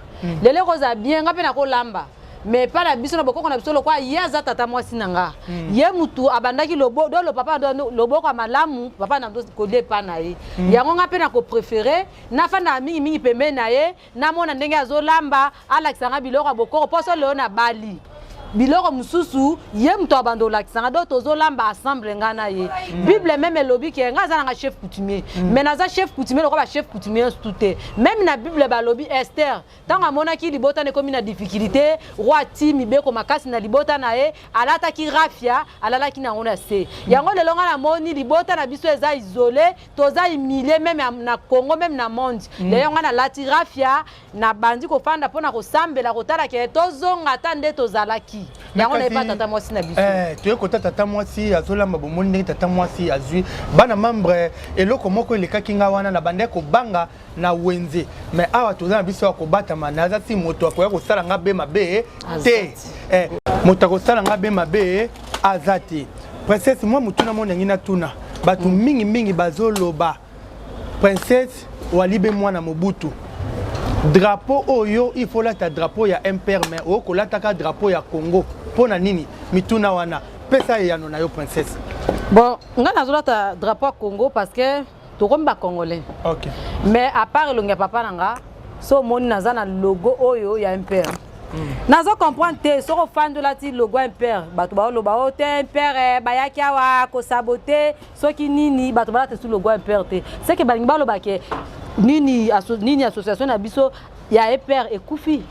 Lelo ekozala bien nga mpe nakolamba mais epai na biso na bokoko na biso lokwa ye aza tata mwasi na nga, ye mutu abandaki lobo do lo papa do loboko ya malamu papa na kolia epai na ye. Yango nga mpe nakopréférer nafandaka mingimingi pembeni na ye, namona ndenge azolamba, alakisa nga biloko ya bokoko mpo so lelo nabali biloko mosusu ye moto abanda olakisa nga. Donc tozolamba ensemble nga na ye. Bible même elobi ke nga aza nanga chef coutumier mais naza chef coutumier lokola bachef coutumier nyonso tu te. Même na Bible balobi Ester ntango amonaki libota na ekomi na difficulté, roi ati mibeko makasi na libota na ye, alataki rafia, alalaki nango na se. Yango lelo nga namoni libota na biso eza isolé, toza humilie même na Congo, même na monde. Lelo nga nalati rafia, nabandi kofanda mpona kosambela, kotala ke tozonga ata nde tozalaki. Yango nayeba tata mwasi na biso. Eh, toye kota tata mwasi azolamba. Bomoni ndenge tata mwasi azwi bana membre. Eloko moko elekaki nga wana na bandaki kobanga na wenze mais awa toza na biso ya kobatama. Naza ti moto akoya kosala nga be mabe te eh, moto akosala nga be mabe aza te. Princesse, mwa motuna mo ndenge natuna. Bato mingi mingi bazoloba Princesse Walibe mwana Mobutu. Drapeau oyo il faut lata drapeau ya MPR mais okolataka drapeau ya Congo. Pona nini? Mituna wana. Pesa eyano na yo princesse. Bon, nga nazolata drapeau ya Congo parce que tokomi ba congolais. OK. Mais à part elongi ya papa na nga, so omoni naza na logo oyo ya MPR. Nazo comprendre te soki ofandi olati logo ya MPR, bato baoloba o te MPR eh, bayaki awa kosabote soki nini, bato balata su logo ya MPR te. C'est que balingi baloba ke nini aso, nini association na biso ya MPR ekufi.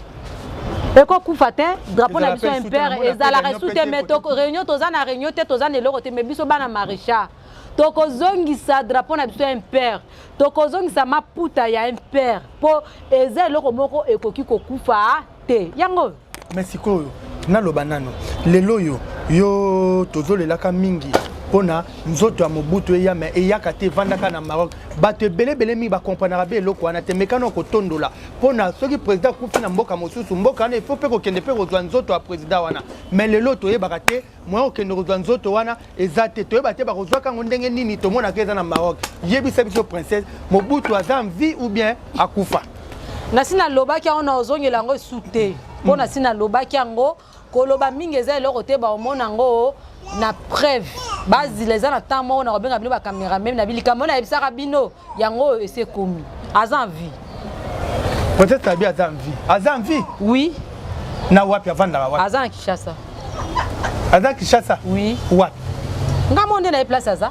Ekokufa te, drapeau na biso ya MPR ezalaka esu te, mais réunion toza na réunion te, toza na eloko te, mais biso bana maréchal tokozongisa drapeau na biso ya MPR, tokozongisa maputa ya MPR po eza eloko moko ekoki kokufa te. Yango mais sikoyo naloba nano lelo oyo yo tozolelaka mingi mpona nzoto ya Mobutu eya me eyaka te, evandaka na Maroc. Bato ebelebele mingi bakomprenaka be eloko wana te. Mekano kotondola mpona soki président akufi na mboka mosusu, mboka wana ifo mpe kokende mpe kozwa nzoto ya président wana. Mais lelo toyebaka te moyen kokende kozwa nzoto wana eza te, toyeba te bakozwaka yango ndenge nini, tomonaka eza na Maroc. Yebisa biso princesse, Mobutu aza en vie ou bien akufa? Nasi nalobaki yango, na ozongela yango esu te, mpo nasi nalobaki yango. Koloba mingi eza eloko te, baomona yango na preuve. Bazila eza na temps moko na kobenga bino bacameraman na bilikambo nayebisaka bino yango oyo esi ekomi. Aza en vie. Princesse Tabi aza en vie? Aza en vie? Oui. Na wapi avandaka? Wapi? Aza na Kinshasa. Aza Kinshasa? Oui. Wapi? Nga mo nde na ye place aza.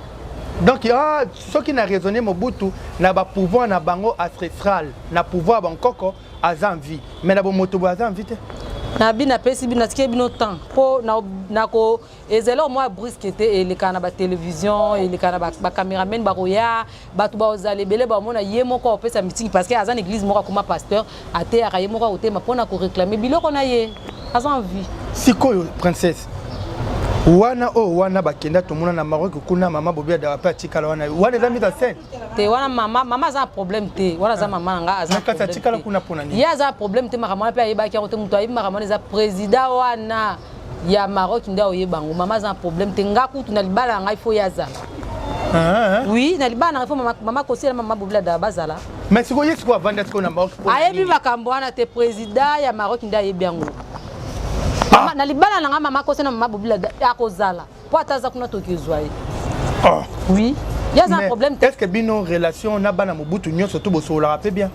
Donc ah, soki na raisonner, Mobutu na bapouvoir na bango ancestral, na pouvoir bankoko, aza en vie, mais na bomoto boye aza en vie te. Na bino napesi bino, natiki bino temps mpo nako ezali oyo mwa brusque te, elekaka na batelevizio, elekaka na bacameraman, bakoya bato bazala ebele, bamona ye moko akopesa meeting parce que aza na église moko, akoma pasteur, ateyaka ye moko, akotema mpona koréclamer biloko na ye. Aza en vie. Sikoyo princesse, wana oyo wana bakenda, tomona na Maroc kuna mama Bobi Adawa mpe atikala wana, wana eza mise en scène? Te, wana mama aza na problème te, wana aza mama na nga, aza na kati atikala kuna mpona nini? Ye aza na problème te. Makambo wana mpe ayebaki yango te. Moto ayebi makambo wana eza président wana ya Maroc nde aoyeba yango. Mama aza na problème te. Nga kutu na libala na ngai fo ye azala. Oui, na libala na ngai fo mama Kosela, mama Bobila Dala bazala. Mais sikoyo ye sikoyo avanda sikoyo na Maroc? Ayebi makambo wana te, président ya Maroc nde ayebi yango. Na libala na ngai, mama Kosela, mama Bobila akozala, po ata aza kuna toki ezwa ye. Oh. Oui, ye aza na problème te. Est ce que bino relation na bana Mobutu nyonso to bosololaka mpe bien?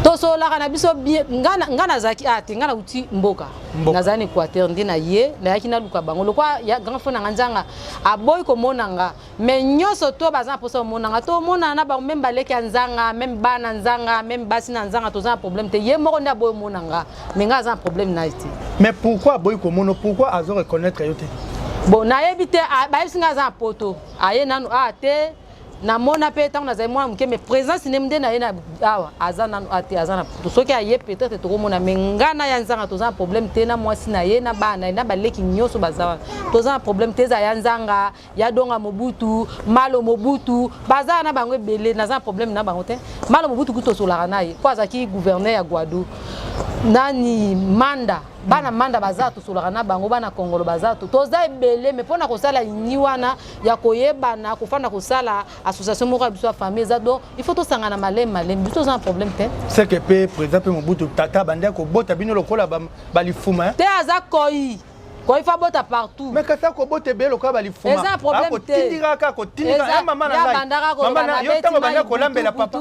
Tosololaka na biso bien. Nga nazalaki a te, nga nauti mboka, nazali na Équateur nde na ye nayaki naluka bango lokwa ya grand frère na nga Nzanga aboyi komona nga, mais nyonso to baza na mposa komona nga, tomonana na bango, même baleki ya Nzanga, même bana Nzanga, même basi na Nzanga, toza na problème te. Ye moko nde aboyi omona nga, mais nga aza na problème na ye te. Mais pourquoi aboyi komona? Pourquoi azo reconnaître yo te? Bon, nayebi te. Bayebisi nga aza na poto, aye nanu a te. Namona mpe ntango nazali mwana moke, mais présence ne nde na ye na awa aza nanu a te, aza na poto. Soki aye, peut-être tokomona. Mais nga na ya Nzanga toza na problème te, na mwasi na ye, na bana na ye, na baleki nyonso baza wana, toza na problème te. Eza ya Nzanga, ya Donga Mobutu, Malo Mobutu, baza na bango ebele, naza na problème na bango te. Malo Mobutu kutu tosolaka na ye po azalaki gouverneur ya Guado nani Manda. Bana Manda baza, tosolaka na bango, bana Kongolo baza, toza ebele. Mais mpona kosala ini wana ya koyebana, kofanda, kosala association moko ya biso ya famille eza, donc il faut tosangana malemi malemi. Biso toza na problème te. C'est que mpe président mpe Mobutu tata bandi kobota bino lokola balifuma? Te, aza koi koi fa bota partout. Mais kasi akobota ebele lokola balifuma. Eza problème te. Akotindika kaka, kotindika. Eh, mama na ngai, mama na yo, ntango bandi kolambela papa,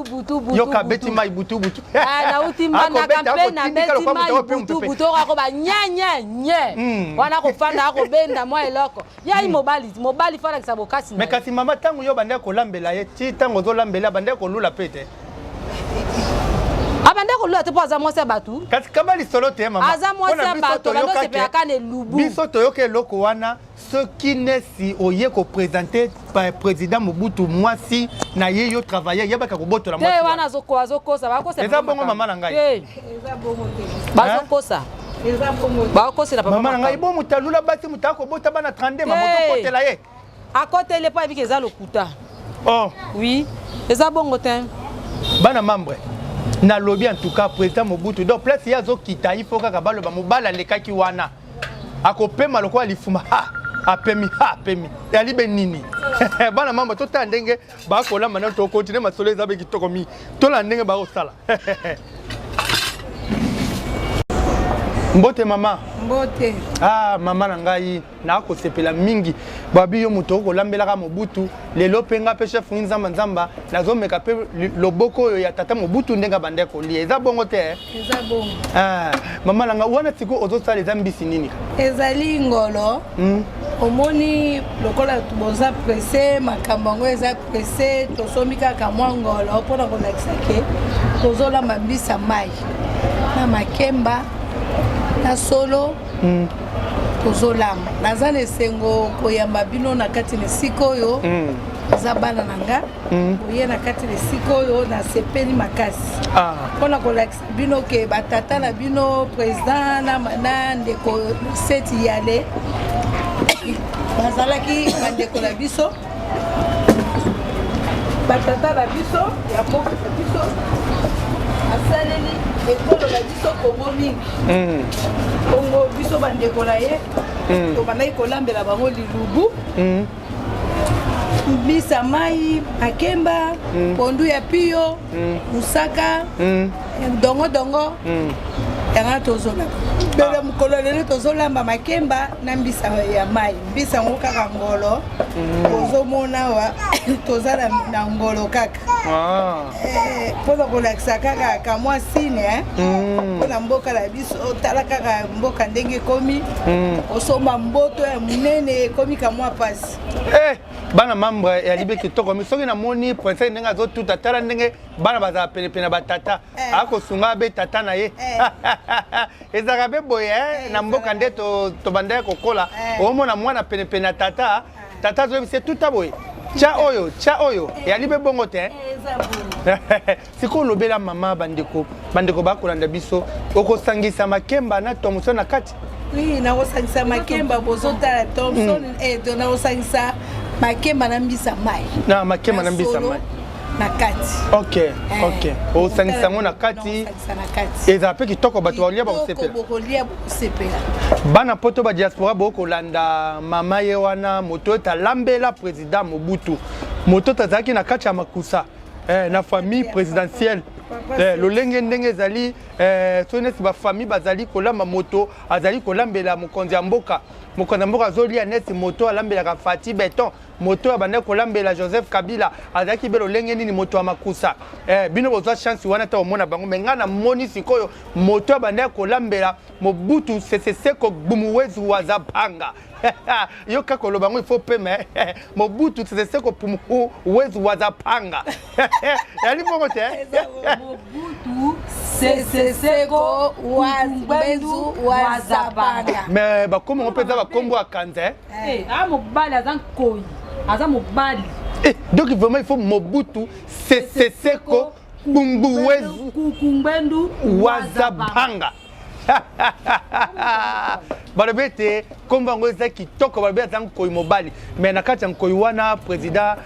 yoka abeti mai butu butu. Nauti Mbandaka mpe nabeti mai butu butu, oko akoba nye nye nye wana, akofanda, akobenda mwa eloko yai. Mobali, mobali falakisa bokasi. Mais kasi mama, ntango yo bandi kolambela ye, ti ntango ozolambela, bandi kolula mpe te? Abande kolula te, mpo aza mwasi ya bato. Kasi kamba lisolo te, mama. Aza mwasi ya bato, bando osepelaka na elubu. Biso toyoka eloko wana, soki nesi oye koprésenter président Mobutu mwasi na ye, yo travailler, yebaka kobotola. Te, wana azokosa, bakosa. Eza bongo, mama na ngai? Bazokosa, bakosela. Papa, mama na ngai, bo moto alula basi, moto akobota bana 32, mama, ozokotela ye. Akoteli mpo ayebiki eza lokuta. Oh. Oui, eza bongo te. Bana membre, nalobi en tout cas président Mobutu, donc place ye azokita, il faut kaka baloba mobali alekaki wana, akopema lokola lifuma. Ha! Apemi, ha apemi. Yali be nini? Bana mamba totala ndenge bakolamba na tokontinue masolo eza be kitoko mingi. Tolanda ndenge bakosala. Mbote mama. Mbote. Ah mama na ngai nakosepela mingi babi yo moto okolambelaka Mobutu lelo mpe nga mpe chef nzamba nzamba nazomeka mpe loboko oyo ya tata Mobutu ndenge abandaki kolia eza bongo te eh? Eza bongo. Ah, mama na nga wana sikoyo ozosala eza mbisi nini? Ezali ngolo. Omoni lokola boza presse, makambo yango eza presse, tosombi kaka mwa ngolo mpona kolakisa ke tozolamba mbisi ya mai na makemba na solo. Tozolamba. Naza na esengo koyamba bino na kati na esika oyo. Eza bana na nga. Boye na kati na esika oyo nasepeli makasi mpona kolakisa bino ke batata na bino président na ndeko Seti Yale bazalaki bandeko na biso, batata na biso ya mboka na biso, asaleli ekolo na biso Kongo mingi. Kongo biso bandeko na ye tobandaki kolambela bango lilubu, mbisa mai, makemba, pondu ya pio, musaka, dongo dongo. Yango tozolamba bele mokolo lelo, tozolamba makemba na mbisa ya mai. Mbisa yango kaka ngolo ozomona awa, toza na ngolo kaka mpona kolakisa kaka kamwa sine mpona mboka na biso. Tala kaka mboka ndenge ekomi, kosomba mboto ya monene ekomi kamwa mpasi. Bana membre ya libe kitoko mi soki namoni princesse ndenge azotuta, tala ndenge bana bazala penepene na batata, akosunga be tata na ye. Ezalaka mpe boye na mboka nde tobandaki kokola, omona mwana penepene na tata, tata azoyebisa tuta boye, tya oyo, tya oyo. Eyali mpe bongo te. Sikoyo olobela mama, bandeko bakolanda biso, okosangisa makemba na thomson na kati? Oui, nakosangisa makemba, bozotala thomson, nakosangisa makemba na mbisa mai. Na makemba na mbisa mai. Na kati. Ok, osangisa yango na kati, ezala mpe kitoko, bato bakolia, bakosepela. Bokolia, bokosepela. Bana poto, badiaspora, bokolanda mama ye wana, moto ete alambela président Mobutu, moto ete azalaki na kati ya makusa na famille présidentielle. Lolenge ndenge ezali soki neti bafamille bazali kolamba, moto azali kolambela mokonzi ya mboka, mokonzi ya mboka azolia neti moto alambelaka Fati Beton, moto abandaki kolambela Joseph Kabila azalaki be lolenge nini, moto ya makusa. Bino bozwa chance wana ta omona bango, me ngai namoni sikoyo moto abandaki kolambela Mobutu Sese Seko Gbumuwezu Wazabanga. Yo kaka oloba yango, il faut peme. Mobutu Sese Seko Pumuwezu Wazapanga, yali bongo te? Mobutu Sese Seko Ngbendu Wazabanga. Mais bakombo ngo mpenza bakombo ya kanza. A mobali aza nkoi, aza mobali. Donc vraiment il faut Mobutu Sese Seko Bumbuwezu Ngbendu Wazabanga. Balobi ete nkombo yango eza kitoko, balobi aza nkoi mobali, mais na kati ya nkoi wana, président,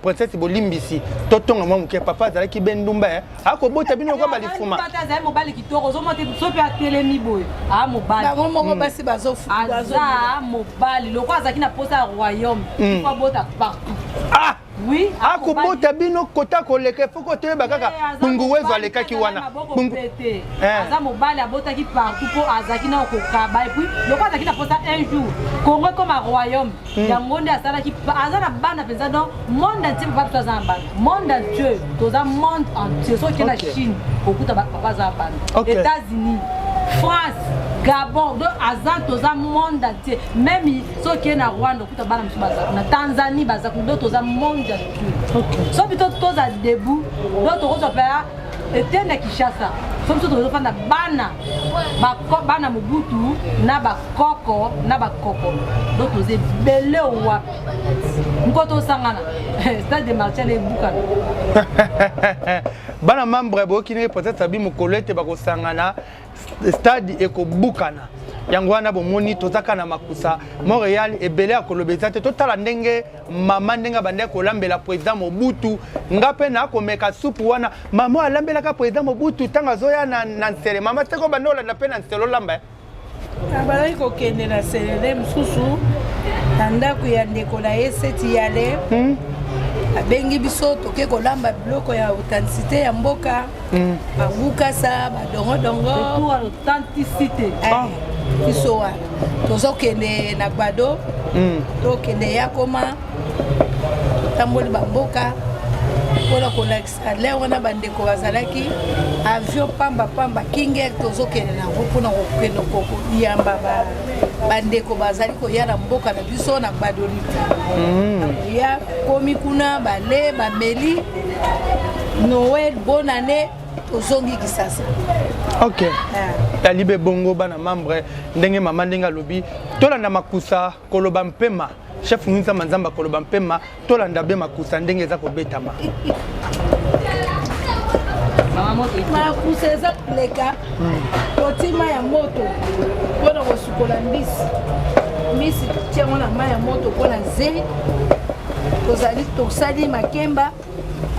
princesse, bolimbisi, totonga mwa moke, papa azalaki be ndumba, akobota bino lokola balifuma. Azali mobali kitoko, ozomona te so mpe atelemi boye, aa mobali. Bango moko basi. Aza mobali lokola azalaki na posa ya royaume, il faut abota partout. Ah! Oui. Akobota bino kota koleka, efoko toyeba kaka Punguwezo alekaki wana. Te, aza mobali, abotaki partout mpo azalaki na kokaba. Et puis lokola azalaki na posa un jour Congo ekoma royaume, yango nde asalaki. Aza na bana mpenza, donc monde entier. Papa biso aza na bana monde entier, toza monde entier. Soki okende na Chine, okuta papa aza na bana, États-Unis, France, Gabon, donc aza, toza monde entier. Même soki okende na Rwanda, okuta bana mosusu baza kuna, Tanzanie baza kuna, donc toza monde entier. So bito toza debout, donc tokozwa mpe etene ya Kinshasa. So biso tozofanda bana bana Mobutu na bakoko na bakoko, donc toza ebele. Wapi nko tosangana, stade des Martyrs ebukana. Bana membre, boyoki ndenge peut-être abi mokolo ete bakosangana, stade ekobukana. Yango wana bomoni tozaka na makusa Montréal, ebele ya koloba eza te. Totala ndenge mama, ndenge abandaki kolambela président Mobutu. Nga mpe nakomeka supu wana mama alambelaka président Mobutu ntango azoya na nsele. Mama, seko banda olanda mpe na nsele olamba? Abandaki kokende na selele mosusu na ndako ya ndeko na ye Seti Yale. Abengi biso toke kolamba biloko ya authenticité ya mboka. Bangukasa, badongodongo. Retour à l'authenticité. Eh, biso wana tozokende na Gbado, tokende Yakoma, totamboli bamboka mpona kolakisa lere wana bandeko bazalaki avion pamba pamba King tozokende nango mpona kokende koyamba bandeko bazali koya na mboka na biso na Gbadolite. Ya komi kuna bale bameli Noël, bonne année, tozongi Kisasa. Ok, talibe bongo bana membre ndenge mama ndenge alobi tolanda makusa koloba mpema chef Nzamba Nzamba koloba mpema tolanda be makusa ndenge eza kobetama. Makusa eza koleka totima ya moto mpona kosukola mbisi. Mbisi totiango na mai ya moto mpona ze tozali tosali makemba,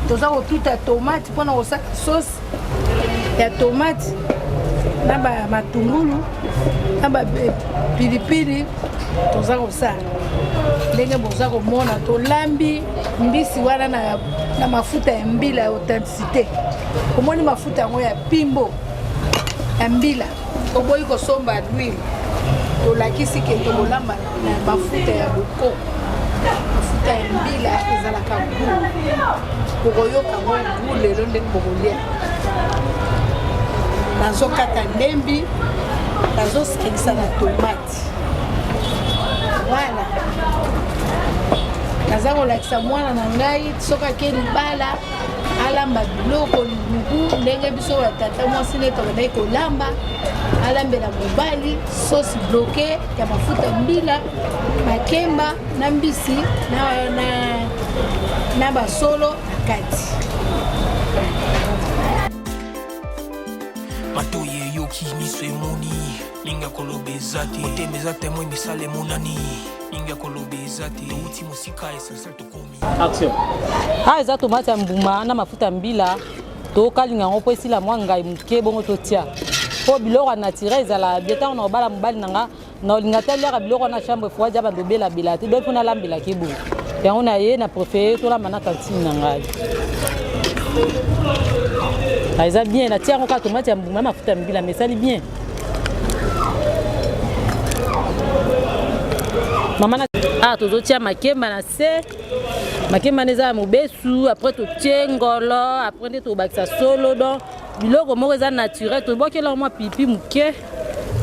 toza kotuta tomate mpona kosala sauce ya tomate na bamatungulu na bapilipili. Toza kosala ndenge boza komona, tolambi mbisi wana na mafuta ya mbila ya authenticité. Omoni mafuta yango ya pimbo ya mbila, oboyi kosomba l'huile, tolakisi ke tokolamba na mafuta ya bokoko. Mafuta ya mbila ezalaka goût, bokoyoka yango goût lelo ndenge bokolia. Nazokata ndembi, nazosangisa na tomate. Voilà, naza kolakisa mwana na ngai soki ake libala alamba biloko libuku ndenge biso batata mwasi nde tobandaki kolamba, alambela mobali sauce bloqué ya mafuta mbila, makemba na mbisi na basolo na kati. Matoyi eyoki, miso emoni, mingi ya koloba eza te, motema eza témoin, misala emonani, mingi ya koloba eza te, touti mosika, essentiel tokomi. Action. Awa eza tomate ya mbuma na mafuta ya mbila, tokalinga yango mpo esila mwa ngai moke, bongo totia mpo biloko ya naturel ezala bien. Ntango na kobala mobali na nga, na olinga te aliaka biloko wana chambre froide ya bando obelabela te, donc mpo nalambelaki boye yango na ye na préféré tolamba na tantine na ngai. Eza bien, natia yango kaka tomate ya mbuma, mafuta ya mbila, mais esali bien. Mama na ah, tozotia makemba na se, makemba wana eza ya mobesu, après totie ngolo, après nde tobakisa solo. Donc biloko moko eza naturel, tobwakela mwa pipi moke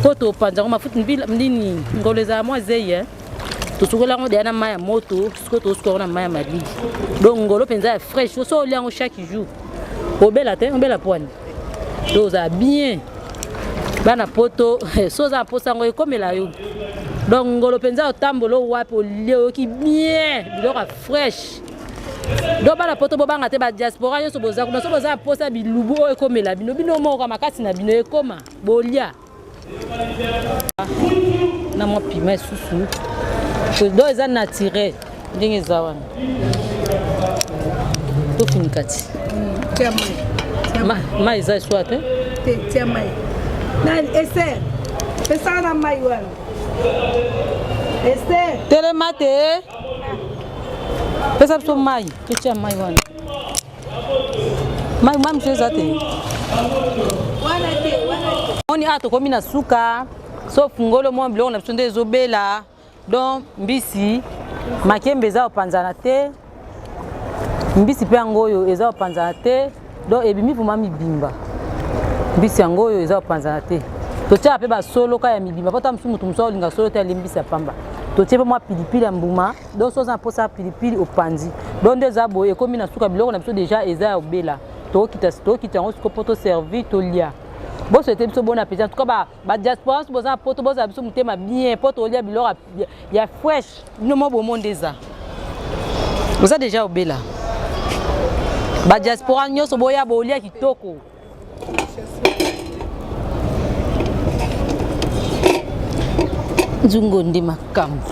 mpo topanza yango mafuta nini. Ngolo ezala mwa zei, tosukola yango deya na mai ya moto, sikoyo tosukola yango na mai ya malili. Donc ngolo mpenza ya fraîche, so olia yango chaque jour obela te, obela pwani to ozala bien. Bana poto, so oza na mposa yango ekomela yo. Donc ngolo mpenza otambola owapi olie oyoki bien biloko ya fraîche. Donc bana poto bobanga te, badiaspora nyonso boza kuna, so boza na mposa bilubu oyo ekomela bino, bino moko makasi na bino ekoma bolia na mwa piment lisusu. Donc eza naturel ndenge eza wana, tofinika ti mai eza eswa te. Tia mai nani Ester, pesaka na mai wana Ester. Telema te, pesa biso mai, totia mai wana, mai mai mosusu eza te. Moni awa tokomi na suka, so fungolo mwa biloko na biso nde ezobela. Donc mbisi makemba eza kopanzana te, mbisi mpe yango oyo eza kopanzana te, donc ebimi vraiment mibimba. Mbisi yango oyo eza kopanzana te, totiaka mpe basolo ka ya mibimba mpo ta mosusu moto mosusu aolinga solo te, alie mbisi ya pamba. Totie mpe mwa pilipili ya mbuma, donc so oza na mposa ya pilipili opanzi. Donc nde eza boye, ekomi na suka, biloko na biso déjà eza ya obela, tokokita yango siko mpo toservi tolia. Bosouhaiter biso bon appétit. En tout cas badiaspora nyonso boza na poto, bozala biso motema bien mpo tolia biloko ya fraîche. Bino mo bomo nde eza oza déjà obela. Badiaspora nyonso boya bolia kitoko. Nzungu nde makambo.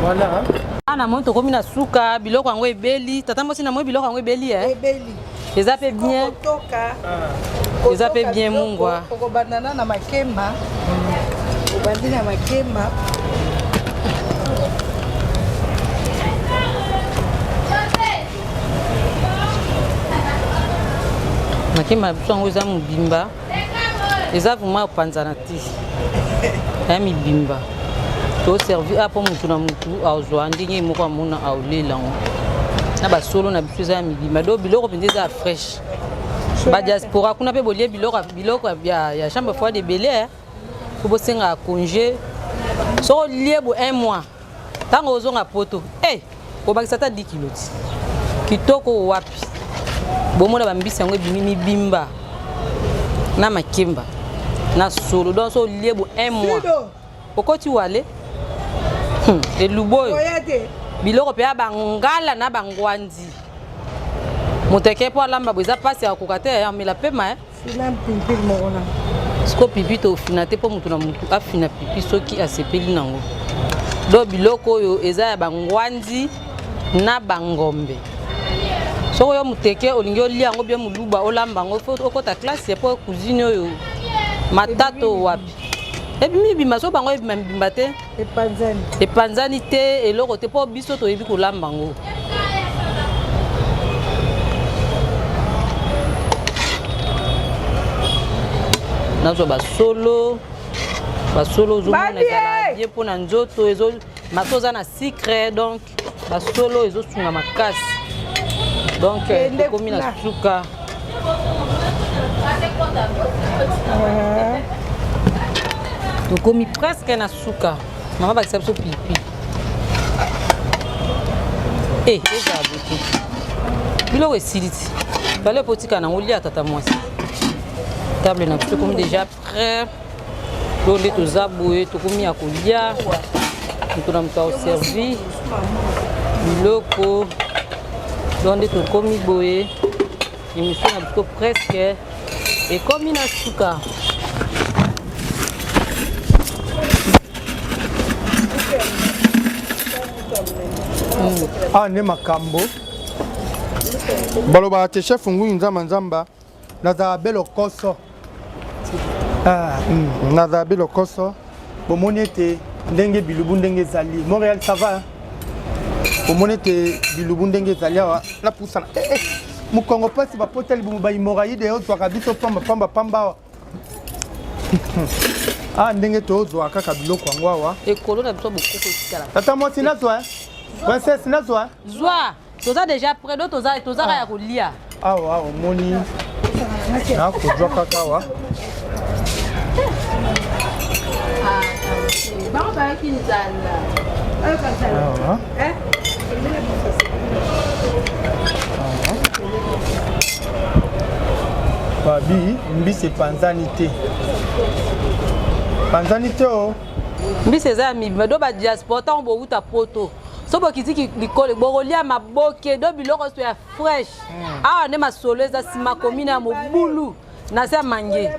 Voilà. Ah, namoni tokomi na suka, biloko yango ebeli. Tata mwasi, namoni biloko yango ebeli. Ebeli. Eza pe bien. Eza pe bien mungwa. Okobanda na makemba. Obandi na makemba. Makemba na biso yango eza mobimba. Eza vraiment opanzana te. Ya mibimba. Toservi a mpo motu na motu azwa ndenge moko amona aolela yango. Na basolo na biso eza ya mibimba. Do biloko mpenza eza ya fresh. Ba diaspora kuna mpe bolie biloko biloko ya, ya chambre froide ebele eh. Po bosengaka congé. Soko olie bo un mois ntango ozonga poto eh, obakisa ata 10 kilo ti kitoko wapi bomona bambisi yango ebimi mibimba na makemba na solo donc so olie bo un mois okoti wale elubu oyo biloko mpe ya bangala na bangwandi moto eke mpo alamba bo eza mpasi ya kokoka te amela pema eh. Fina pilipili moko na. Siko pipi tofina te mpo moto na moto afina pipi soki asepeli nango. Do biloko oyo eza ya bangwandi na bangombe. Soki oyo moteke olingi olia yango bien moluba olamba yango fo okota classe mpo cuisine oyo matato wapi ebimi bima so bango ebima mibimba te epanzani epanzani te eloko te mpo biso toyebi kolamba yango nazwa basolo basolo ozomona ezala bien mpo na nzoto ezo maso oza na sucre donc basolo ezosunga makasi donc euh, tokomi na suka tokomi presque na suka mama bakisa biso pilipili e eh, ezala bote biloko esili ti fale mpo otika nango lia tata mwasi table na biso ekomi déjà prêt to nde toza boye tokomi ya kolia moto na moto akoservi biloko donc nde tokomi boye émission na biso presque ekomi na suka awa nde makambo balobaka te chef ngungi nzamba nzamba nazala be lokoso ah, nazala be lokoso bomoni ete ndenge bilubu ndenge ezali montréal ça va bomoni ete bilubu ndenge ezali awa napusana eh, eh, mokongo mpasi bapota libumu bahimoraide ozwaka biso pamba pamba pamba awa ah ndenge tozwa kaka biloko yango awa ekolo na biso bokoko etikala tata mwasi nazwa princesse nazwa zwa toza déjà près do toza toza kaka ya kolia awa omoni nakozwa kaka awa awa babi mbisi epanzani te panzani te o mbisi eza ya mibima do badiaspora ntango bowuta poto so bokiti likolo bokolia maboke do biloko nyonso ya fresh hmm. awa nde masolo eza nsima komina ya mobulu na se ya mange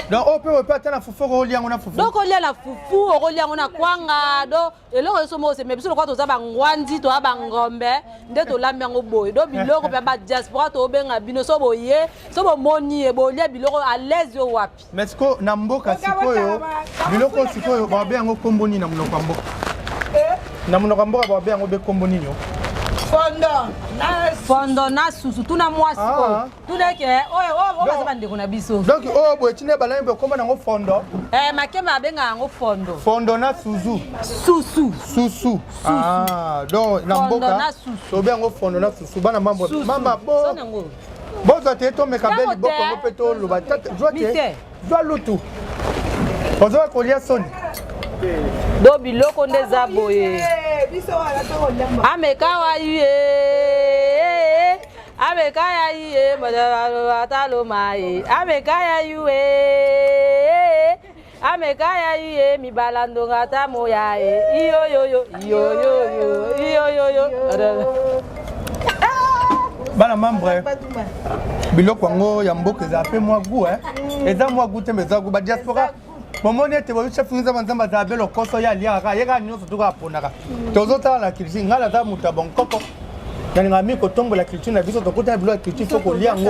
donc oyo mpe ope ata na fufu okolia yango na fufu donc okolia na fufu okolia yango na kwanga do eloko nyonso moko me biso lokola toza bangwandi toza bangombe nde tolambi yango boye do biloko mpe badiaspora tobenga bino so boye so bomoni ye bolia biloko à l'aise yo wapi Mais sikoyo na mboka sikoyo biloko sikoyo babe yango kombo nini na monoko ya mboka? Eh? Na monoko ya mboka babe yango be kombo nini? Fondo na fondo na susu tuna mwasi ah. oyo tuna ke oyo oyo baza bandeko na biso. Donc oyo boye tina balami boye kombo nango fondo. Eh makemba abenga yango fondo. Fondo na suzu. Susu. Susu. Ah donc na mboka tobe yango fondo na susu bana mambo mama bo. Bozwa te tomeka be liboko yango mpe toloba zwa te zwa lutu ozoya kolia soni do biloko nde eza boye ameka wa ye ameka ya ye ataloma ye ameka ya yue ameka ya ye mibala ndonga ata moya ye iyoyoyo iyoyoyo iyoyoyo bana membre biloko yango ya mboka ezala mpe mwa gout eh? eza mwa gout te mais eza gout badiaspora bomoni ete boyi chef nzambe nzambe azala be lokoso ye aliaka ye kaka nyonso tuka aponaka tozotala na culture ngai naza moto ya bonkoko. Nalingaka mingi kotombola culture na biso. Tokota na biloko ya culture, faut kolia yango,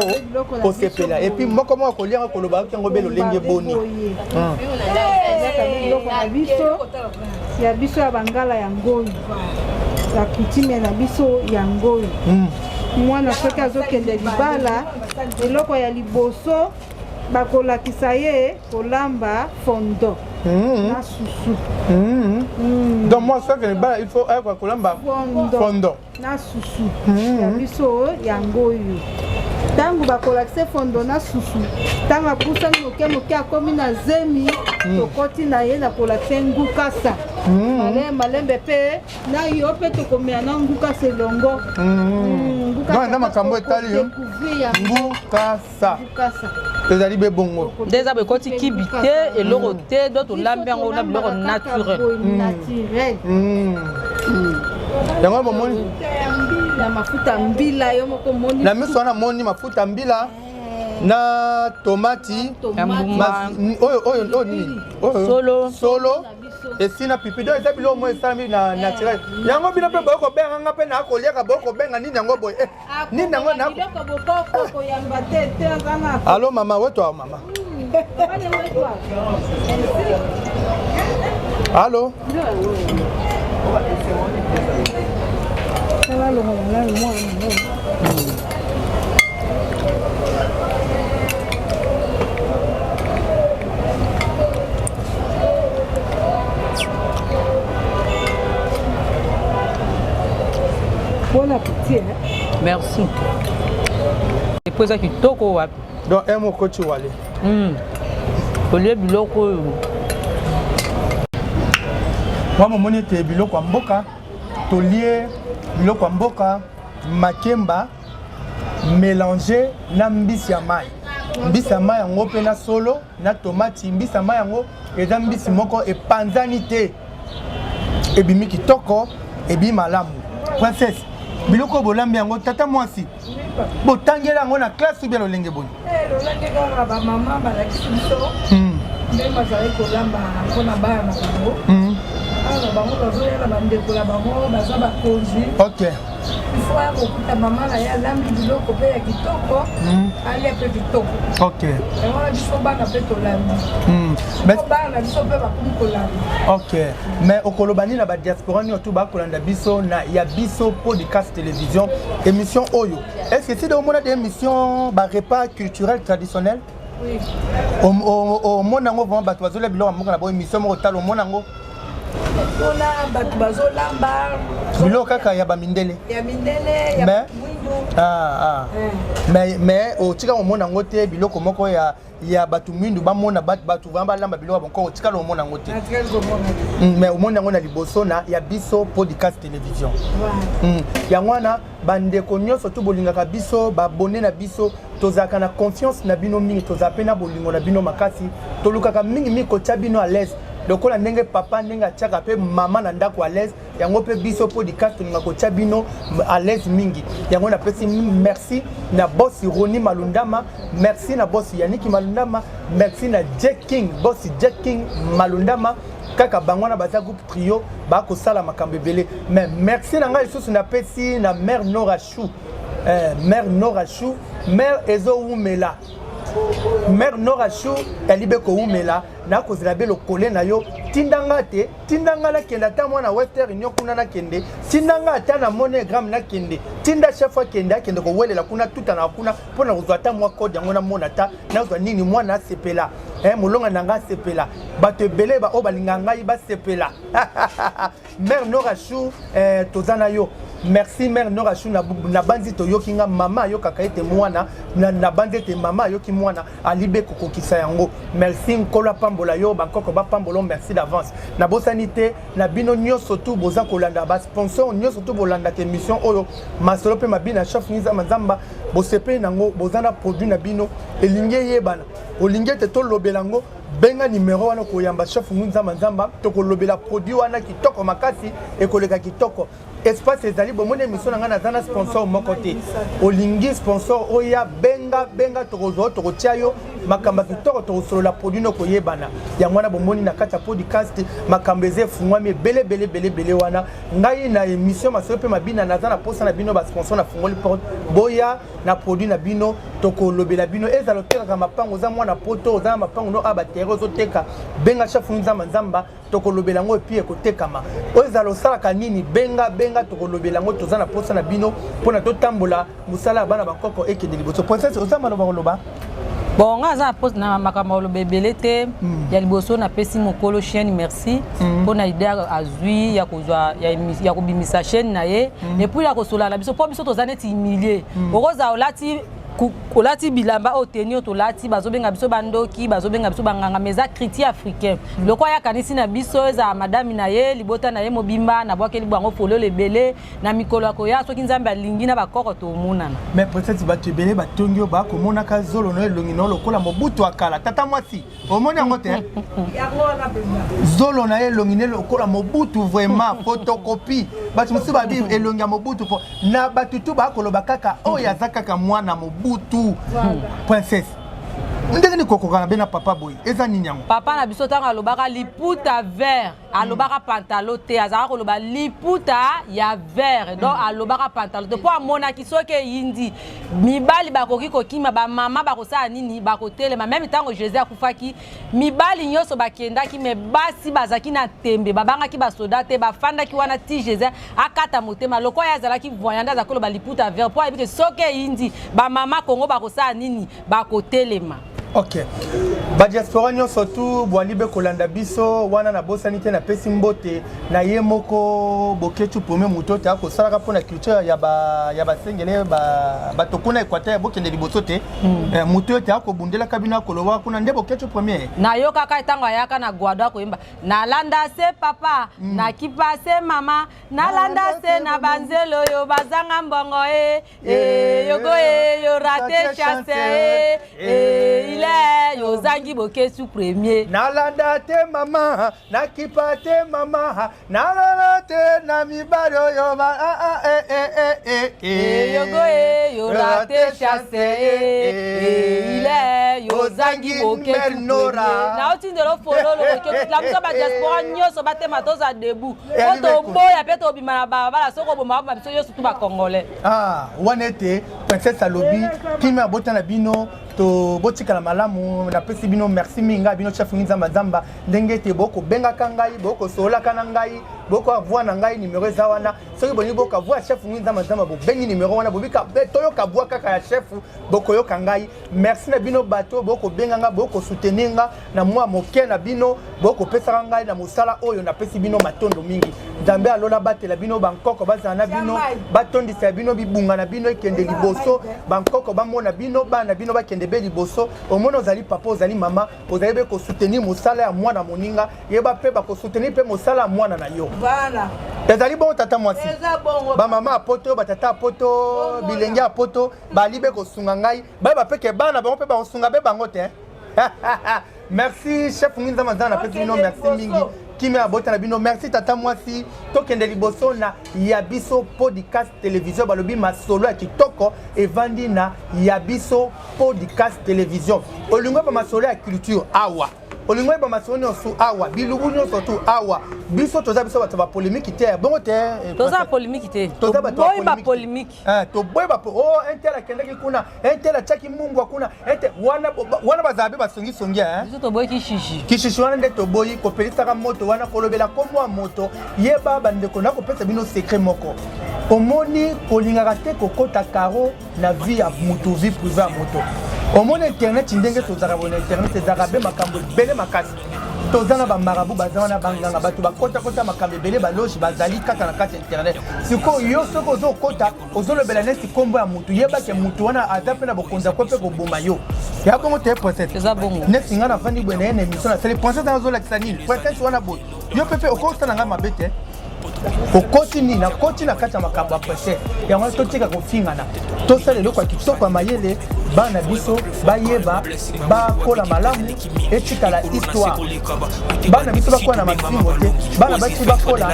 kosepela, et puis moko moko kolia yango, koloba oki yango be lolenge boni. Biloko na biso ya biso ya bangala ya ngoyi, ya coutume na biso ya ngoyi. Mwana soki azokende libala, eloko ya liboso bakolakisa ye kolamba fondo na susu. Donc moi, soki akende libala, il faut ayoka kolamba fondo na susu ya biso yango oyo. Ntango bakolakisa fondo na susu, ntango apusani moke moke, akomi na zemi, tokoti na ye na kolakisa ngukasa malembe malembe, mpe na yo mpe tokomela na ngukasa elongo. Donc na makambo etali yo, ngukasa ezali be bongo. Nde eza boye, ekoti kibi te, eloko te, do tolambi yango na biloko naturel. Naturel. Yango bomoni. Na mafuta mbila, yo moko moni. Na miso wana moni mafuta mbila na tomati, oyo oyo oyo nini? Solo. Solo esi na pipi. Donc eza biloko moko esalami na naturel. Yango bino mpe boye kobenga nga mpe na koliaka, boye kobenga nini yango boye, nini yango na biloko bokoko koyamba te te aza na. Allo mama weto, mama, allo. Tala longola nanu mwana. Bon appétit, hein? Merci. Epo eza kitoko wapi. Donc un mot, koti wale. Kolia biloko oyo. Mwa momoni ete biloko ya mboka, tolie biloko ya mboka, makemba mélange na mbisi ya mai, mbisi ya mai yango mpe na solo na tomati. Mbisi ya mai yango eza mbisi moko epanzani te, ebimi kitoko, ebimi malamu. Princesse, biloko oyo bolambi yango, tata mwasi, botangela yango na classe ou bien lolenge boni? Lolenge kaka bamama balakisi biso ndenge bazali kolamba mpona bana na bango. Awa bango bazoya na bandeko na bango, baza bakonzi. Ifo ya kokuta mama na ye alambi biloko mpe ya kitoko, alia mpe kitoko. Yango wana biso bana mpe tolambi, bana na biso mpe bakomi kolamba. Ok, mais okoloba nini na badiaspora nyonso tu bakolanda biso na ya biso podcast télévision, émission oyo? Est ce que si omona des émissions, barepas culturel traditionnel, omona yango vraiment bato bazolia biloko ya mboka na bo émission moko tala, omona yango? Mpona bato bazolamba biloko kaka ya bamindele. Ya mindele, ya mwindu. Mais otika omona yango te, biloko moko ya bato mwindu, bamona bato vraiment balamba biloko ya bonkoko, otikala omona yango te? Mais omoni yango na liboso na ya biso podcast télévision. Yango wana, bandeko nyonso to bolingaka biso, babone na biso, tozalaka na confiance na bino mingi, tozala mpe na bolingo na bino makasi. Tolukaka mingimingi kotia bino à l'aise, lokola ndenge papa ndenge atiaka mpe mama na ndako à l'aise. Yango mpe biso podcast tolinga kotia bino à l'aise mingi. Yango napesi merci na boss Roni Malundama, merci na boss Yaniki Malundama, merci na Jack King, boss Jack King Malundama. Kaka bango wana baza groupe trio, bakosala makambo ebele. Mais merci na ngai lisusu napesi na mare Nora Chou, mare Nora Chou, mare ezowumela, mare Nora Chou yali be kowumela. Nakozela be lokole na yo, tindanga te, tindanga nakende ata mwana Western Union kuna, nakende, tindanga ata na MoneyGram nakende, tinda chef akende, akende kowelela kuna, tutana kuna mpo na kozwa ata mwa code yango, namona ata nazwa nini, mwana asepela, molonga na ngai asepela, bato ebele oyo balingaka ngai basepela. Mare Nora Chou, toza na yo. Merci mare Nora Chou. Nabanzi toyoki nga mama ayokaka ete mwana, nabanzi ete mama ayoki mwana alibe kokokisa yango. Merci, Nkolo apambola yo, bankoko bapambola. Merci d'avance. Nabosani te na bino nyonso tu boza kolanda, basponsor nyonso tu bolandaka émission oyo masolo mpe mabina chef Nzamba Nzamba. Bosepeli nango, boza na produit na bino elingi eyebana, olingi ete tolobela yango, benga nimero wana koyamba chef Nzamba Nzamba, tokolobela produit wana kitoko makasi, ekoleka kitoko. Espace ezali, bomoni émission na ngai, naza na sponsor moko te. Olingi sponsor oya, benga benga, tokozwa, tokotia yo makambo ya kitoko, tokosolola produit no koyebana. Yango wana bomoni na kati ya podcast makambo eza efungwami ebele ebele ebele ebele. Wana ngai na émission Masolo mpe Mabina, naza na posa na bino basponsor, na fungoli porte, boya na produit na bino, tokolobela bino. Ezala otekaka mapango, oza mwana Poto, oza na mapango no a baterre ozoteka, benga chef Nzamba Nzamba, tokolobela yango et puis ekotekama. Oyo ezala osalaka nini, benga benga, tokolobela yango. Toza na posa na bino mpona totambola, mosala ya bana bakoko ekende liboso. Princesse, oza maloba koloba? Bon, nga aza na makambo ya koloba ebele te. Ya liboso, napesi mokolo chaîne merci mpona idée azwi ya kozwa ya kobimisa chaîne na ye et puis ya kosolola na biso, mpo biso toza neti humilie. Okozala olati bilamba oyo, teni oyo tolati, bazobenga biso bandoki, bazobenga biso banganga, mais eza critique africain. Lokwa ye akanisi na biso, ezala madami na ye, libota na ye mobimba, nabwakeli bango fololo ebele. Na mikolo ya koya, soki Nzambe alingi, na bakoko tomonana. Mais peut-être bato ebele batongi oyo bakomonaka zolo no, elongi no lokola Mobutu akala. Tata mwasi, omoni yango te? Zolo na ye, elongi ne lokola Mobutu, vraiment photocopie. Bato mosusu babi elongi ya Mobutu po na bato tu bakoloba kaka oyo aza kaka mwana Mobutu. Princesse, ndenge nini kokokana be na papa boye? Eza nini yango? Papa na biso, ntango alobaka liputa vert, alobaka pantalon te. Azalaka koloba liputa ya vert, donc alobaka pantalon te, mpo amonaki soki eyindi, mibali bakoki kokima, bamama bakosala nini? Bakotelema. Même ntango Jésus akufaki, mibali nyonso bakendaki, mais basi bazalaki na tembe, babangaki basoda te, bafandaki wana ti Jésus akata motema. Lokola ye azalaki voyant, nde azalaki koloba liputa vert, mpo ayebi ke soki eyindi, bamama Kongo bakosala nini? Bakotelema. Ok, badiaspora nyonso tu bwali be kolanda biso wana, nabosani te, napesi mbote na ye moko Boketu premier, moto te akosalaka mpona culture ya basengele bato kuna Équateur. Bokende liboso te. Moto oyo te akobundelaka bino, akolobaka kuna nde Boketu premier. Nayokaka ntango ayaka na Gwado, akoyemba: "Nalanda se papa, nakipa se mama, nalanda se na banzela oyo bazanga mbongo e e yogo e yo raté chance e e ile yozangi Bokesu premier." Nalanda te mama, nakipa te mama, nalala te na mibali oyo ba ah, ah, eh, eh, eh, eh, eh. E yogo e yo raté chance e e ile yozangi Bokesu Nora. Naotindela fololo Bokesu. Lamusa badiaspora nyonso, batema, toza debout po toboya mpe tobima na balabala. Soki oboma, boma biso nyonso tu bacongolais. Ah, wana ete princesse alobi kimia abota na bino, to botikala malamu. Napesi bino merci mingi, ngai bino chef Nzamba Nzamba, ndenge ete bokobengaka ngai, bokosololaka na ngai, bokoavoi na ngai. Numero eza wana. Soki bolingi bokavoi ya chef Nzamba Nzamba, bobengi numero wana, bobika toyoka voix kaka ya chef, bokoyoka ngai. Merci na bino bato bokobenga nga, bokosoutenir nga na mwa moke na bino bokopesaka ngai na mosala oyo. Napesi bino matondo mingi. Nzambe alola batela bino, bankoko bazala na bino, batondisa bino bibunga na bino, ekende liboso. Bankoko bamona bino, bana na bino bakende be liboso. Omoni, ozali papa, ozali mama, ozali be kosoutenir mosala ya mwana moninga, yeba mpe bakosoutenir mpe mosala ya mwana na yo. Ezali bongo, tata mwasi, bamama ya Poto, batata ya Poto, bilenge ya Poto bali be kosunga ngai, bayeba mpe ke bana bango mpe bakosunga be bango te. Merci chef Ngi Nzambe aza, napesi bino merci mingi. Kimia abota na bino. Merci tata mwasi. Tokende liboso na Ya Biso Podcast Télévision. Balobi masolo ya kitoko evandi na Ya Biso Podcast Télévision. Olingi oyeba masolo ya culture awa, olingi oyeba masolo nyonso awa, bilubu nyonso tu awa. Biso toza biso bato bapolémique te, bongo te? Toza polémique te. Toza bato toboyi bapolémique. Toboyi ba oh, un tel akendaki kuna, un tel atiaki mungwa kuna, un tel wana wana, bazala mpe basongisongi. Biso toboyi kishishi. Kishishi wana nde toboyi, kopelisaka moto wana, kolobela kombo ya moto. Yeba bandeko, nakopesa bino secret moko. Omoni, kolingaka te kokota karo na vie ya moto, vie privée ya moto. Omoni internet, ndenge tozalaka boye na internet, ezalaka be makambo ebele makasi. Toza na bamarabu, baza wana, banganga, bato bakotakota makambo ebele, baloge bazali kaka na kati ya internet. Sikoyo yo soki ozokota, ozolobela neti nkombo ya motu, yebake motu wana aza mpe na bokonzi, akwe mpe koboma yo. Ya bongo te, princesse? Eza bongo. Neti ngai nafandi boye na ye na émission, nasali princesse wana azolakisa nini? Princesse wana boye, yo mpe mpe okosala ngai mabe te. Okoti nini? Nakoti na kati ya makambo ya princesse. Yango wana totika kofingana, tosala eloko ya kitoko ya mayele. Bana biso bayeba, bakola malamu, etikala histoire. Bana biso bakola na mafingo te, bana basi bakola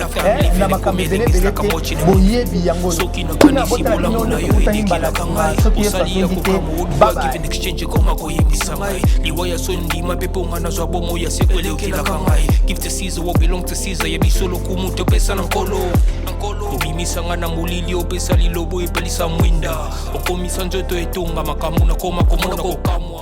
na makambo ebele ebele te. Boyebi yango kuna, botala bino nde tokutani mbala nsima soki Yesu azongi te. Bye. Exchange ekoma koyebisa ngai liwa ya so ndima mpe mponga nazwa bomo ya seko eleokelaka ngai. Give to Caesar what belong to Caesar. Ya biso lokumu topesa na Nkolo. Obimisanga na molili, opesa lilobo, epelisa mwinda, okomisa nzoto etonga makambo nakoma komona kokamwa.